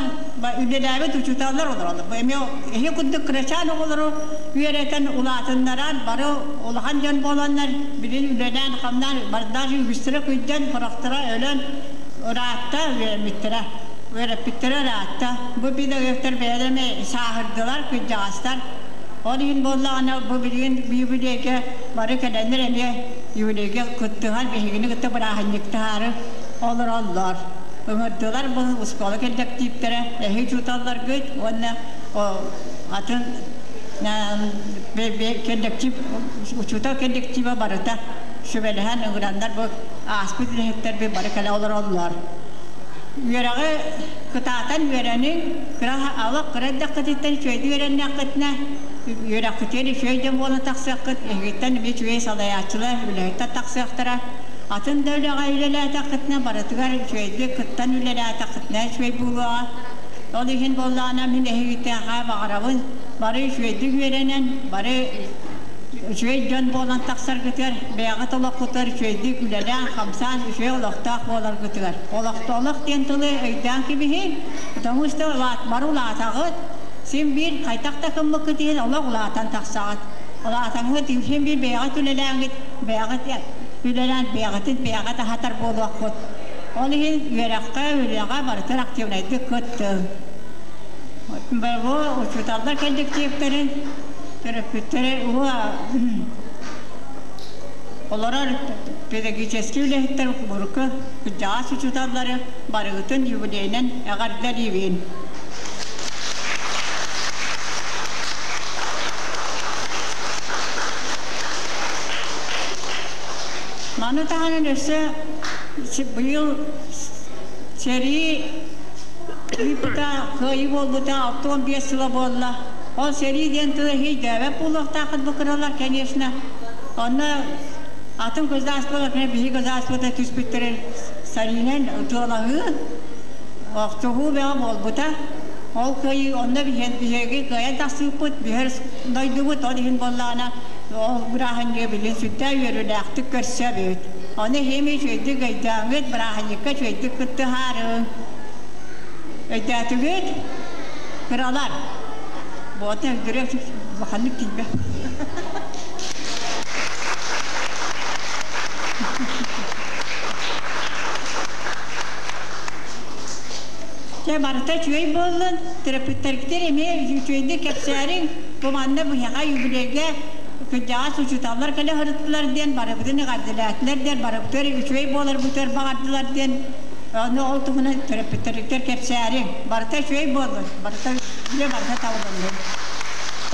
үлэлээбит учууталлар олороллор. Бу эмиэ эһи курдук кырачаан оҕолору үөрэтэн улаатыннаран бары улахан дьон буоланнар билин үлэлээн-хамнаан бардаах үгүстэрэ күндэн, сорохторо өлөн ыраатта үөрэммиттэрэ. Үөрэппиттэрэ ыраатта. Бу педагогтар бэйэлэрэ эмиэ сааһырдылар, кырдьаҕастар. Ол иһин буоллаҕына бу билигин юбилейгэ бары кэлэннэр эмиэ юбилейгэ кыттыһан биһигини кытта бырааһынньыктаһаары олороллор. Ыҥырдылар бу оскуола кэллэктииптэрэ, эһи учууталларгыт уонна атын кэллэктиип учуутал кэллэктиибэ барыта сүбэлэһэн ыҥыраннар бу ааспыт үлэһиттэрбит бары кэлэ олороллор. Үөрэҕи кытаатан үөрэниҥ, кыра олох кыра эрдэххититтэн үчүгэйдик үөрэннэххитинэ, үөрэххитигэр үчүгэй дьон буолан тахсыаххыт, эһигиттэн эмиэ үчүгэй салайааччылар, үлэһиттэр тахсыахтара. Атын да үлэҕэ үлэлээтэххитинэ, барытыгар үчүгэйдик кыттан үлэлээтэххитинэ үчүгэй буолуоҕа. Ол иһин буоллаҕына, мин эһигитээхэ баҕарабын, бары үчүгэйдик үөрэнэн, бары үчүгэй дьон буолан тахсаргытыгар, бэйэҕит олоххутугар үчүгэйдик үлэлээн-хамсаан үчүгэй олохтоох буоларгытыгар. Олохтоолох диэн тылы өйдөөн кэбиһиҥ, потому что бары улаатаҕыт, син биир хайдах да гыммыккыт иһин олох улаатан тахсаҕыт. Улаатаҥҥыт син биир бэйэҕит үлэлээҥҥит, бэйэҕит үлэлээн бэйэҕитин бэйэҕит аһатар буолуоххут. Ол иһин үөрэххэ, үлэҕэ барытын активнайдык кыттыҥ. Бу учууталлар коллективтэрин төрөппүттэри олорор педагогическай үлэһиттэр урукку кырдьаҕас учууталлары барыгытын юбилейынан эҕэрдэлиибин. Маны таһынан өссө быйыл сэрии ыыппыта, кыайыы буолбута 65 сыла буолла. Ол сэрии диэн тылы өйдөөбөт буолуохтааххыт бу кыралар, конечно. Онно атын государстволар, биһиги государствота түспүттэрин сэриинэн ытыалаһыы, охсуһуу бөҕө буолбута. Ол кыайыы онно биһиги кыайан тахсыбыппыт, биһэр дойдубут ол иһин буоллаҕына ол бырааһынньыгы билин сүрдээх үөрүүлээхтик көрсөбүт. Ону иһим үчүгэйдик өйдөөҥҥүт, бырааһынньыкка үчүгэйдик кыттыһаарыҥ. Өйдөөтүгүт? Кыралар. Буота өйдөрүө улаханнык тиийбэт. Дьэ барыта үчүгэй буоллун, төрөппүттэргитин эмиэ үчүгэйдик кэпсээриҥ, бу манна биһиэхэ юбилейгэ кырдьаҕас учууталлар кэлэ сырыттылар диэн барыбытын эҕэрдэлээтилэр диэн барыбытыгар үчүгэй буоларбытыгар баҕардылар диэн Аны ол туһунан төрөппүттэригэр кэпсээриҥ. Барыта үчүгэй буоллун, барыта үлэ барыта табылыннын.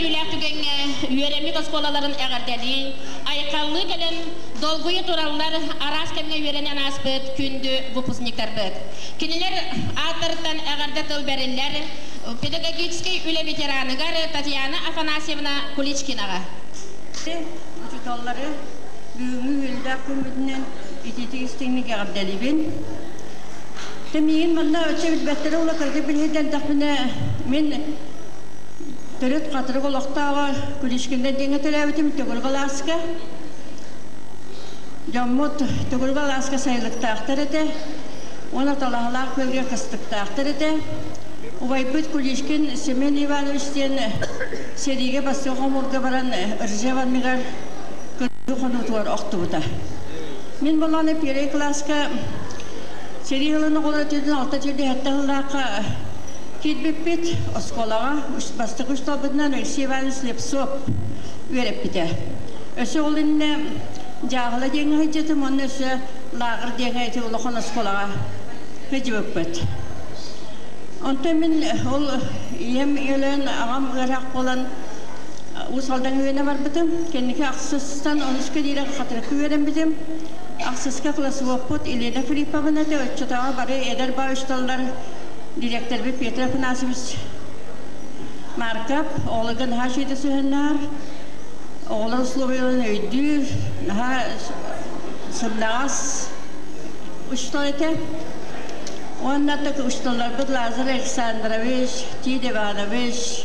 Үлээх түгэҥҥэ үөрэммит оскуолаларын эҕэрдэлии, айхаллыы кэлэн долгуйа тураллар араас кэмҥэ үөрэнэн ааспыт күндү выпускниктарбыт. Кинилэр ааттарыттан эҕэрдэ тыл бэриллэр педагогическай үлэ ветераныгар Татьяна Афанасьевна Куличкинаҕа. Учууталлары бүгүҥҥү үөрүүлээх күммүтүнэн итиитик истиҥник эҕэрдэлиибин. Тэ миигин манна өссө билбэттэрэ ула кыргый билиһиннэрдэхпинэ мин төрүт хатырык олохтооҕо Куличкиннар диэҥҥэ төрөөбүтүм Төгүрүк алааска. Дьоммут Төгүрүк алааска сайылыктаахтар этэ уонна Талаһалаах күөлгэ кыстыктаахтар этэ. Убайбыт Куличкин Семен Иванович диэн сэриигэ бастакы хомуурга баран Ржев анныгар кыргыы хонуутугар охтубута. Мин болону первый класска сэрии сылын оҕолоро түөртүн алта түөрт сыллаахха киирбиппит. Оскуолаҕа бастакы учууталбытынан Алексей Иванович Слепцов үөрэппитэ. Өссө ол иннинэ Дьааһыла диэҥҥэ сылдьытым уонна өссө Лааҕыр диэҥҥэ ити улахан оскуолаҕа сылдьыбыппыт. Онтон мин ол ийэм өлөн, аҕам ыарах буолан Уус Алдаҥҥа үөрэнэ барбытым. Кэнники ахсыстан онуска диэри Хатырыкка үөрэммитим. Ахсыска классоводпут Елена Филипповна этэ, оччотооҕу бары эдэр баа учууталлар дириэктэрбит Петр Афанасьевич Марков оҕолорго наһаа үчүгэйдик сыһыаннаһар, оҕолор условияларын өйдүүр, наһаа сымнаҕас учуутал этэ. Уонна учууталларбыт Лазарь Александрович, Тит Иванович,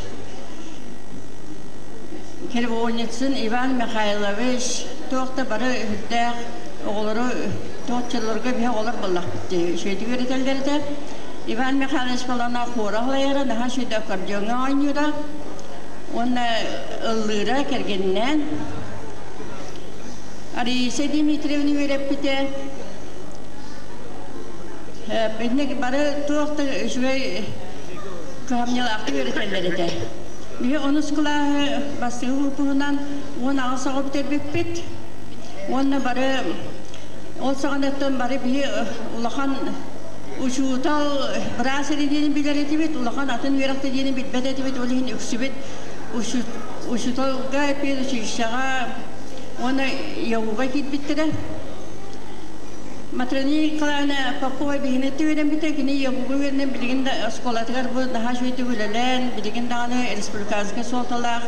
Кривоницын Иван Михайлович туох да бары үрдээх оҕолору туох биһи оҕолор буоллахпыт дии үчүгэйдик үөрэтэллэр этэ. Иван Михайлович Балана хуора халайара, наһаа үчүгэй аккордеоҥҥа оонньуура уонна ыллыыра кэргэнинээн. Раиса Дмитриевна үөрэппитэ. Итинник бары туох да үчүгэй кыһамньылаахтык үөрэтэллэр этэ. Биһи онус кылааһы бастакы выпуһунан 18 оҕо бүтэрбиппит. Уонна бары ол саҕанаттан бары биһи улахан учуутал быраас эрэ диэни билэр этибит, улахан атын үөрэхтэ диэни билбэт этибит, ол иһин үксүбүт учууталга педучилищеҕа уонна ЯУга киирбиттэрэ. Матрена Николаевна Попова биһини үөрэммитэ, кини ЯУга үөрэнэн билигин да оскуолатыгар бу наһаа үчүгэйдик үлэлээн, билигин даҕаны республиканскай суолталаах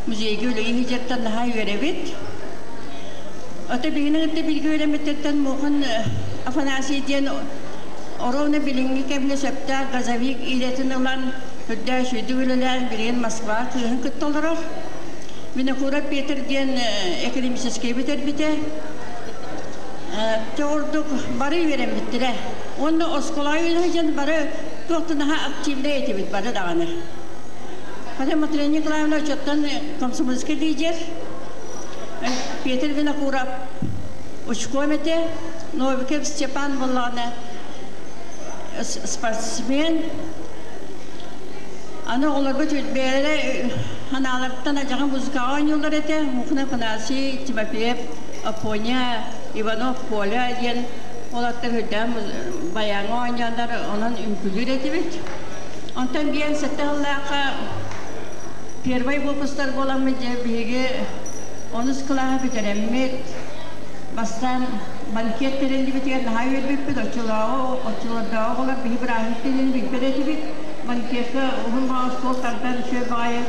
музейга үлэлии сылдьартан наһаа үөрэбит. Ото биһини кытта бииргэ үөрэммиттэртэн Мухан Афанасий диэн оруобуна билиҥҥи кэмҥэ сөптөөх газовик идэтин ылан, үрдээх үчүгэйдик үлэлээн, билигин Москва кыыһын кытта олорор. Винокуров Петр диэн экономическай бүтэрбитэ. Те ордук бары үөрэммиттэрэ. Уонна оскуолаҕа үөрэнэ сылдьан бары туох да наһаа активнай этибит бары даҕаны. Хотя Матрена Николаевна очоттон комсомольский лидер, Петр Винокуров учком этэ, Новиков Степан буоллаҕына спортсмен. Аны оҕолорбут бэйэлэрэ ханааларыттан адьаҕа музыкаҕа оонньууллар этэ. Мухна Афанасий, Тимофеев, Афоня, Иванов, Коля диэн уолаттар үрдээн баяҥҥа оонньооннор онон үҥкүүлүүр этибит. Онтон биэн сэттэ сыллаахха первый выпустар буоламмыт дьэ биһиги онус кылааһы бүтэрэммит бастаан банкет тэриллибитигэр наһаа үөрбүппүт оччолооҕу оччолордооҕу оҕолор биһи бырааһынньык диэн билбэт этибит банкетка уһун баҕас суол тардан үчүгэй баҕайы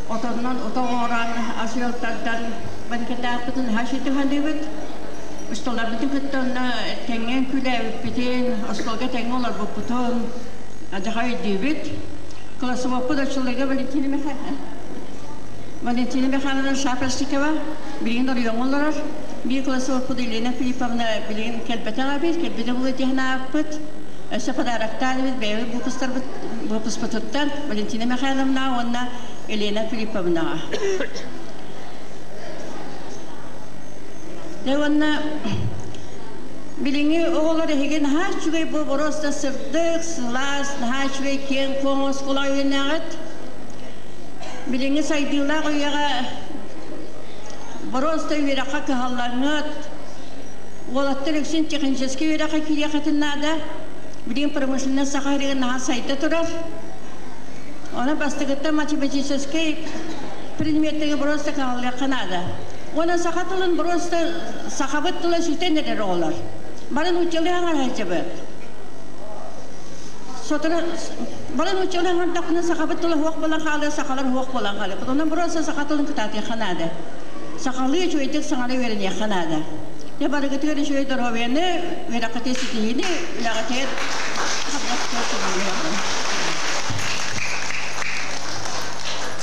отоннон ото оҥорон ас-үөл тардан банкеттаахпытын наһаа үчүгэй саныыбыт усталарбытын кытта онно тэҥҥэ үҥкүүлээбиппитин остуолга тэҥҥэ олорбуппутун адьаха өйдүүбүт классовоппут оччолорго Валентина Михайловна Валентина Михайловна Шапошникова билигин оройуоҥҥа олорор. Биир классовоппут Елена Филипповна билигин кэлбэтэх эбит, кэлбитэ буолуо диэн ааппыт. Өссө подароктаан эбит бэйэбит выпустарбыт выпуспутуттан Валентина Михайловна уонна Елена Филипповнаҕа. Дьэ уонна билиҥҥи оҕолор эһиги наһаа үчүгэй бу боруоста сырдык, сылаас, наһаа үчүгэй киэҥ-куоҥ оскуола үөннээҕит. Билиҥҥи сайдыылаах үйэҕэ боруоста үөрэххэ кыһаллаҥҥыт, уолаттар үксүн техническэй үөрэххэ киириэххитин наада. Билигин промышленность Саха сиригэр наһаа сайда турар. Онон бастакыттан математическай предметтэри просто кааллыахха наада. Уонна саха тылын просто сахабыт тыла сүтэн эрэр оҕолор. Бары нууччалыы аҥар сылдьабыт. Сотору бары нууччалыы аҥардахпына сахабыт тыла суох буолан хаалыа, сахалар суох буолан хаалыахпыт. Онон просто саха тылын кытаатыахха наада. Сахалыы үчүгэйдик саҥара үөрэниэххэ наада. Дьэ барыгытыгар үчүгэй доруобуйаны, үөрэххитин ситиһиини, үлэҕитигэр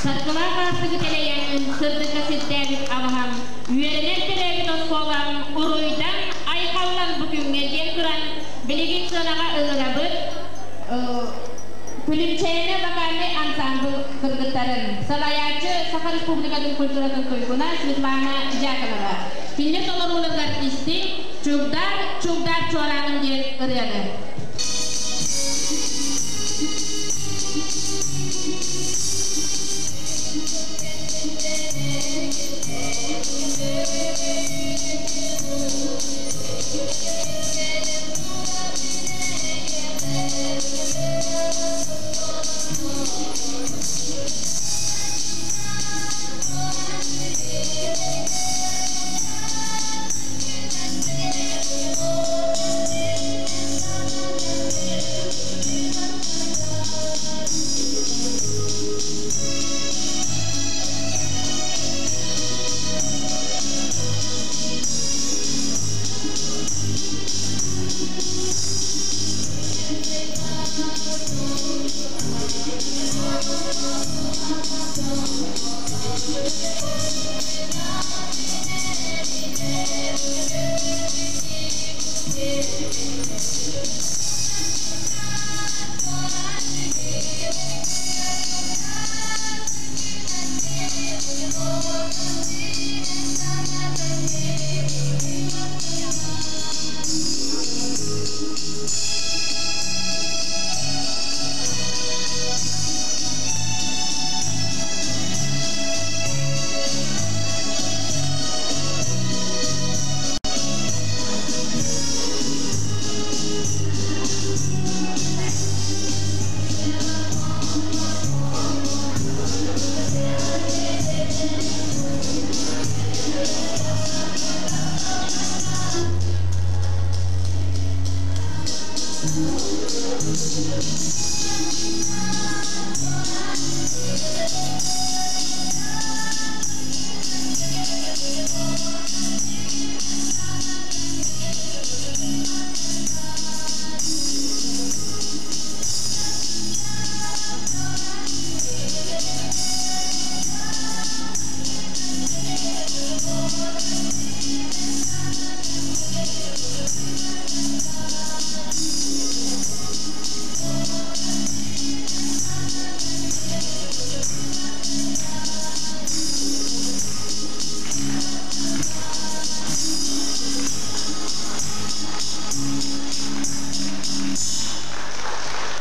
Саргылаах аартыгы тэлэйэн, сырдыкка сирдээбит абаһам, үөрэнэр төрөөбүт оскуолам уруйдан, айхаллан бу күҥҥэ диэн туран, билигин сыанаҕа ыҥырабыт Күлүмчээнэ вокальнай ансамбль кыргыттарын, салайааччы Саха Республикатын культуратын туйгуна Светлана Дьяконова. Кинилэр толорууларыгар истиҥ Чугдаар, чугдаар чуорааным диэн ырыаны.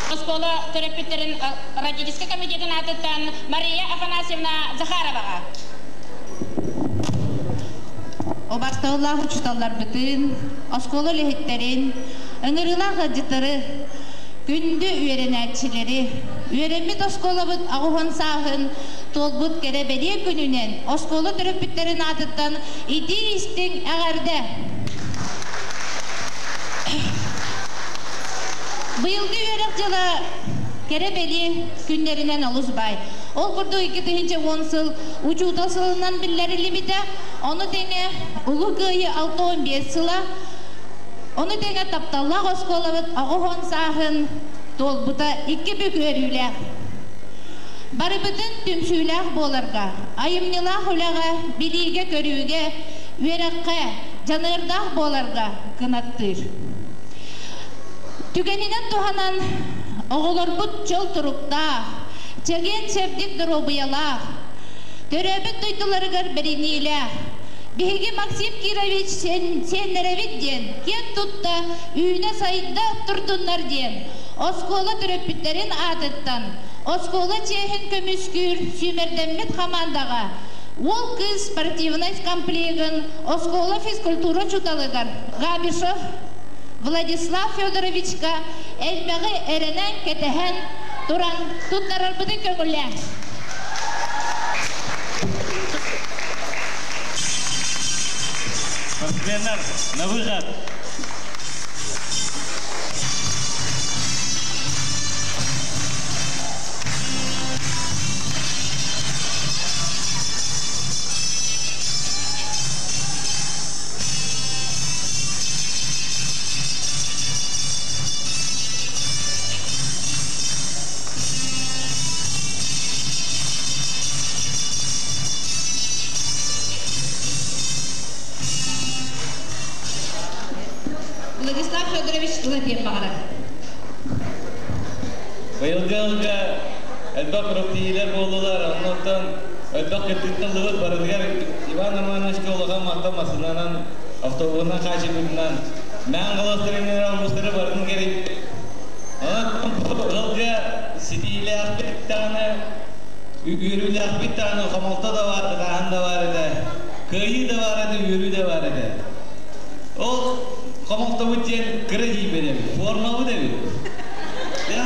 Оскуола төрөппүттэрин родительскай комитетын аатыттан Мария Афанасьевна Захароваҕа. Убастабыллаах учууталларбытын, оскуола үлэһиттэрин, ыҥырыылаах ыалдьыттары, күндү үөрэнээччилэри, үөрэммит оскуолабыт аҕыс сааһын туолбут кэрэ бэлиэ күнүнэн оскуола төрөппүттэрин аатыттан итии-истиҥ эҕэрдэ! Быйылгы үөрэх дьыла кэрэ бэлиэ күннэринэн олус баай. Ол курдук 2010 сыл учуутал сылынан биллэриллибитэ, ону тэҥэ Улуу Кыайыы 65 сыла, ону тэҥэ тапталлаах оскуолабыт 80 сааһын туолбута икки бүк үөрүүлээх. Барыбытын түмсүүлээх буоларга, айымньылаах үлэҕэ, билиигэ-көрүүгэ, үөрэххэ, дьаныардаах буоларга кынаттыыр. Түгэнинэн туһанан оҕолорбут чөл туруктаах, чэгиэн-чэбдик доруобуйалаах, төрөөбүт дойдуларыгар бэриниилээх, биһиги Максим Кирович сиэннэрэбит диэн киэн тутта үүнэ-сайда турдуннар диэн оскуола төрөппүттэрин аатыттан оскуола чиэһин көмүскүүр сүүмэрдэммит хамаандаҕа уол-кыыс спортивнай комплегын оскуола физкультура учууталыгар Габишев Владислав Федоровичка элбэҕи эрэнэн, кэтэһэн туран туттарарбытын көҥүллээҥ. Спортсменнар, на выход! Владислав Федорович тыл баҕарар. Быйылгы ылга элбэх күрэхтэһиилэр буоллулар, оннуттан элбэх кыттыыттан ылыбыт барытыгар Иван Романовичка улахан махтал массыынанан, автобуһунан хаачыйбытынан, Мээн Холостырыҥҥа албыстары барытын кэрийбит. Онон ылга ситиһиилээхпит даҕаны, үөрүүлээхпит даҕаны, хомолто да баар, ытааһын да баар этэ, кыайыы да баар этэ, үөрүү да баар этэ. Ол хомолтобут диэн кыра тиийбэт эбит, формабыт эбит. Дьэ,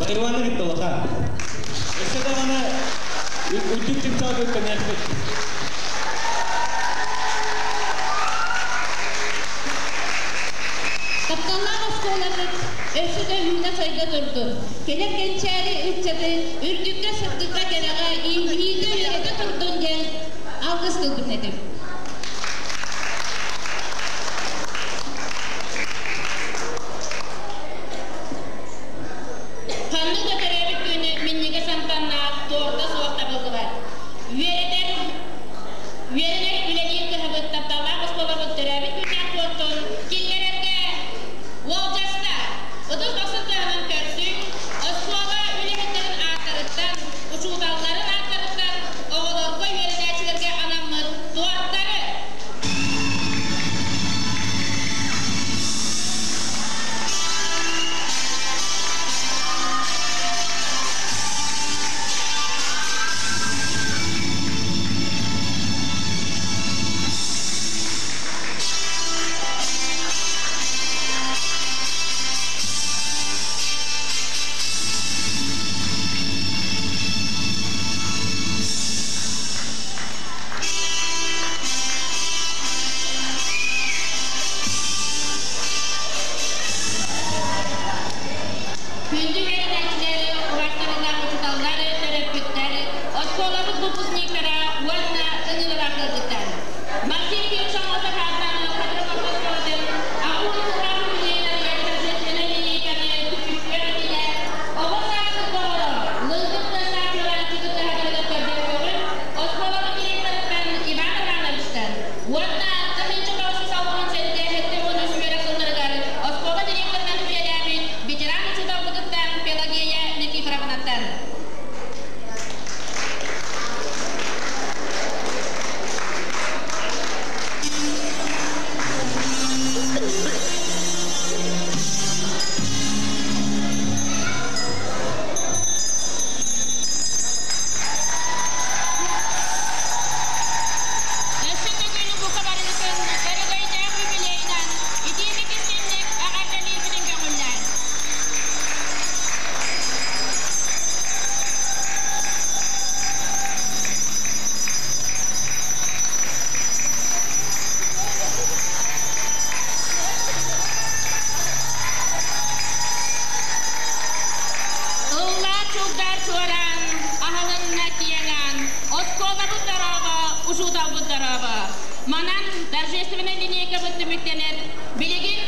Байуаны кытта улахан. Өссө даҕаны үрдүк чыпчаал үктэниэхпит. Тапталлаах оскуолабыт өссө да үүнэ-сайда турдун. Кэлэр кэнчээри ыччаты үрдүккэ, сырдыкка, кэрэҕэ иитэ-үөрэтэ турдун диэн алгыс тылбын этим. Ханнык да төрөөбүт күнү минньигэс амтаннаах туорда суох табыллыбат. Үөрэтэр, үөрэнэр үлэлиир кыһабыт тапталлаах оскуолабыт төрөөбүт күннээх туортун киллэрэргэ уолдьаста. Ытыс дохсун тыаһынан көрсүҥ, оскуола үлэһиттэрин ааттарыттан, учууталларын ааттарыттан оҕолорго, үөрэнээччилэргэ анаммыт туортары. Күндү үөрэнээччилэри, убаастабыллаах учууталлары, төрөппүттэри, оскуолабыт выпускниктара уонна ыҥырыылаах ыалдьыттар. Максим Киров Саҥа Хатырык орто оскуолатын аҕа сыллаах юбилейдарыгар торжественнай линейканы түмүктүөх иннинэ оҕо сааспыт доҕоро Лыҥкыр тыастаах чуораанчыгы кыһатарыгар көрдөһүөҕүн оскуолабыт директорыттан Иван Ивановичтан уонна 1967 73 үөрэх сылларыгар оскуола директорынан үлэлээбит ветеран учууталбытыттан Пелагея Никифоровнаттан. Өссө төгүл бука барыгытын өрөгөйдөөх юбилейынан итиитик истиҥник эҕэрдэлиирбитин көҥүллээн. Ыллаа чугдар чуораан, аһылынна киэҥаан, оскуолабыт дорообо, учууталбыт дорообо. Манан торжественнай линейкабыт түмүктэнэр. Билигин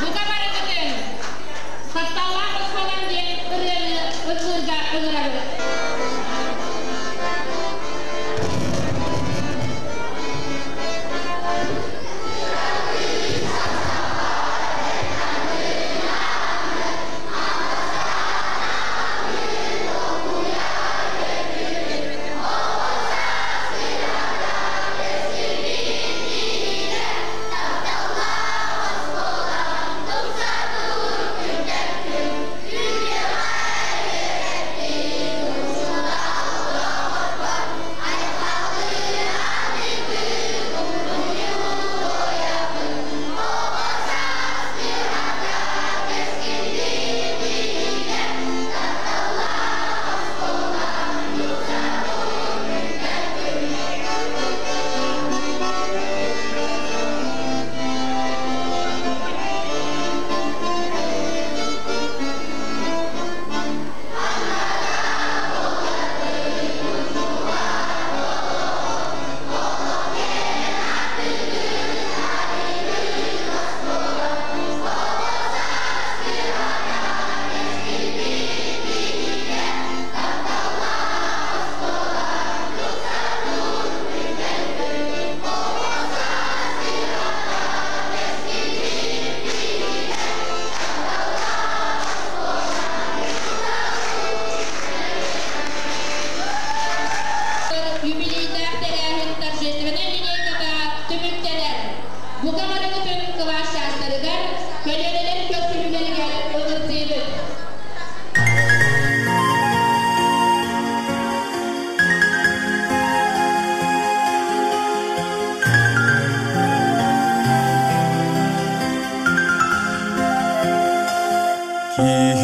бука барыгытын тапталлаах оскуолам диэн ырыаны ыллыырга ыҥырабыт.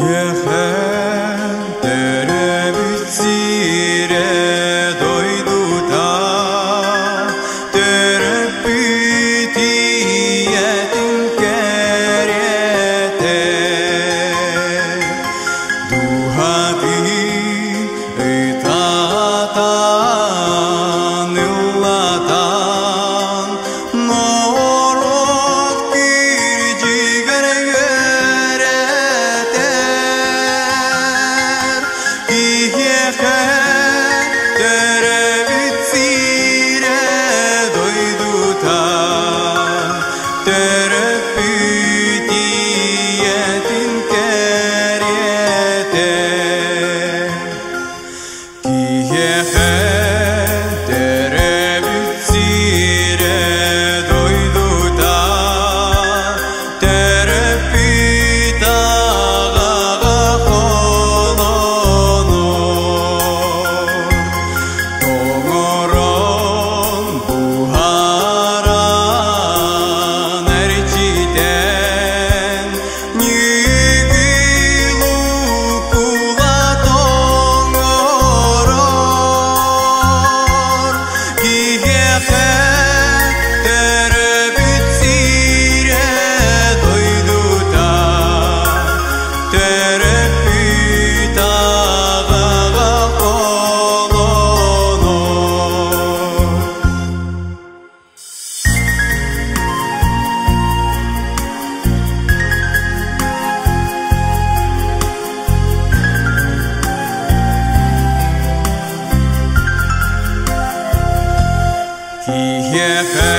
Киһиэхэ төрөөбүт сирэ дойдута, төрөппүт ийэтин кэриэтэ. Дууһатын ытатан, ыллатан, норуот кирдьигэр үөрэтэр. Киһиэхэ төрөөбүт сирэ дойдута, төрөппүт ийэтин кэриэтэ. Киһиэхэ төрөөбүт сирэ дойдута, төрөппүт аҕаҕа холонор. Тоҥорон, буһаран, эрчитэн, ньүгүл укулаат оҥорор. Киһиэхэ төрөөбүт сирэ дойдута, төрөппүт аҕаҕа холонор. Киһиэхэ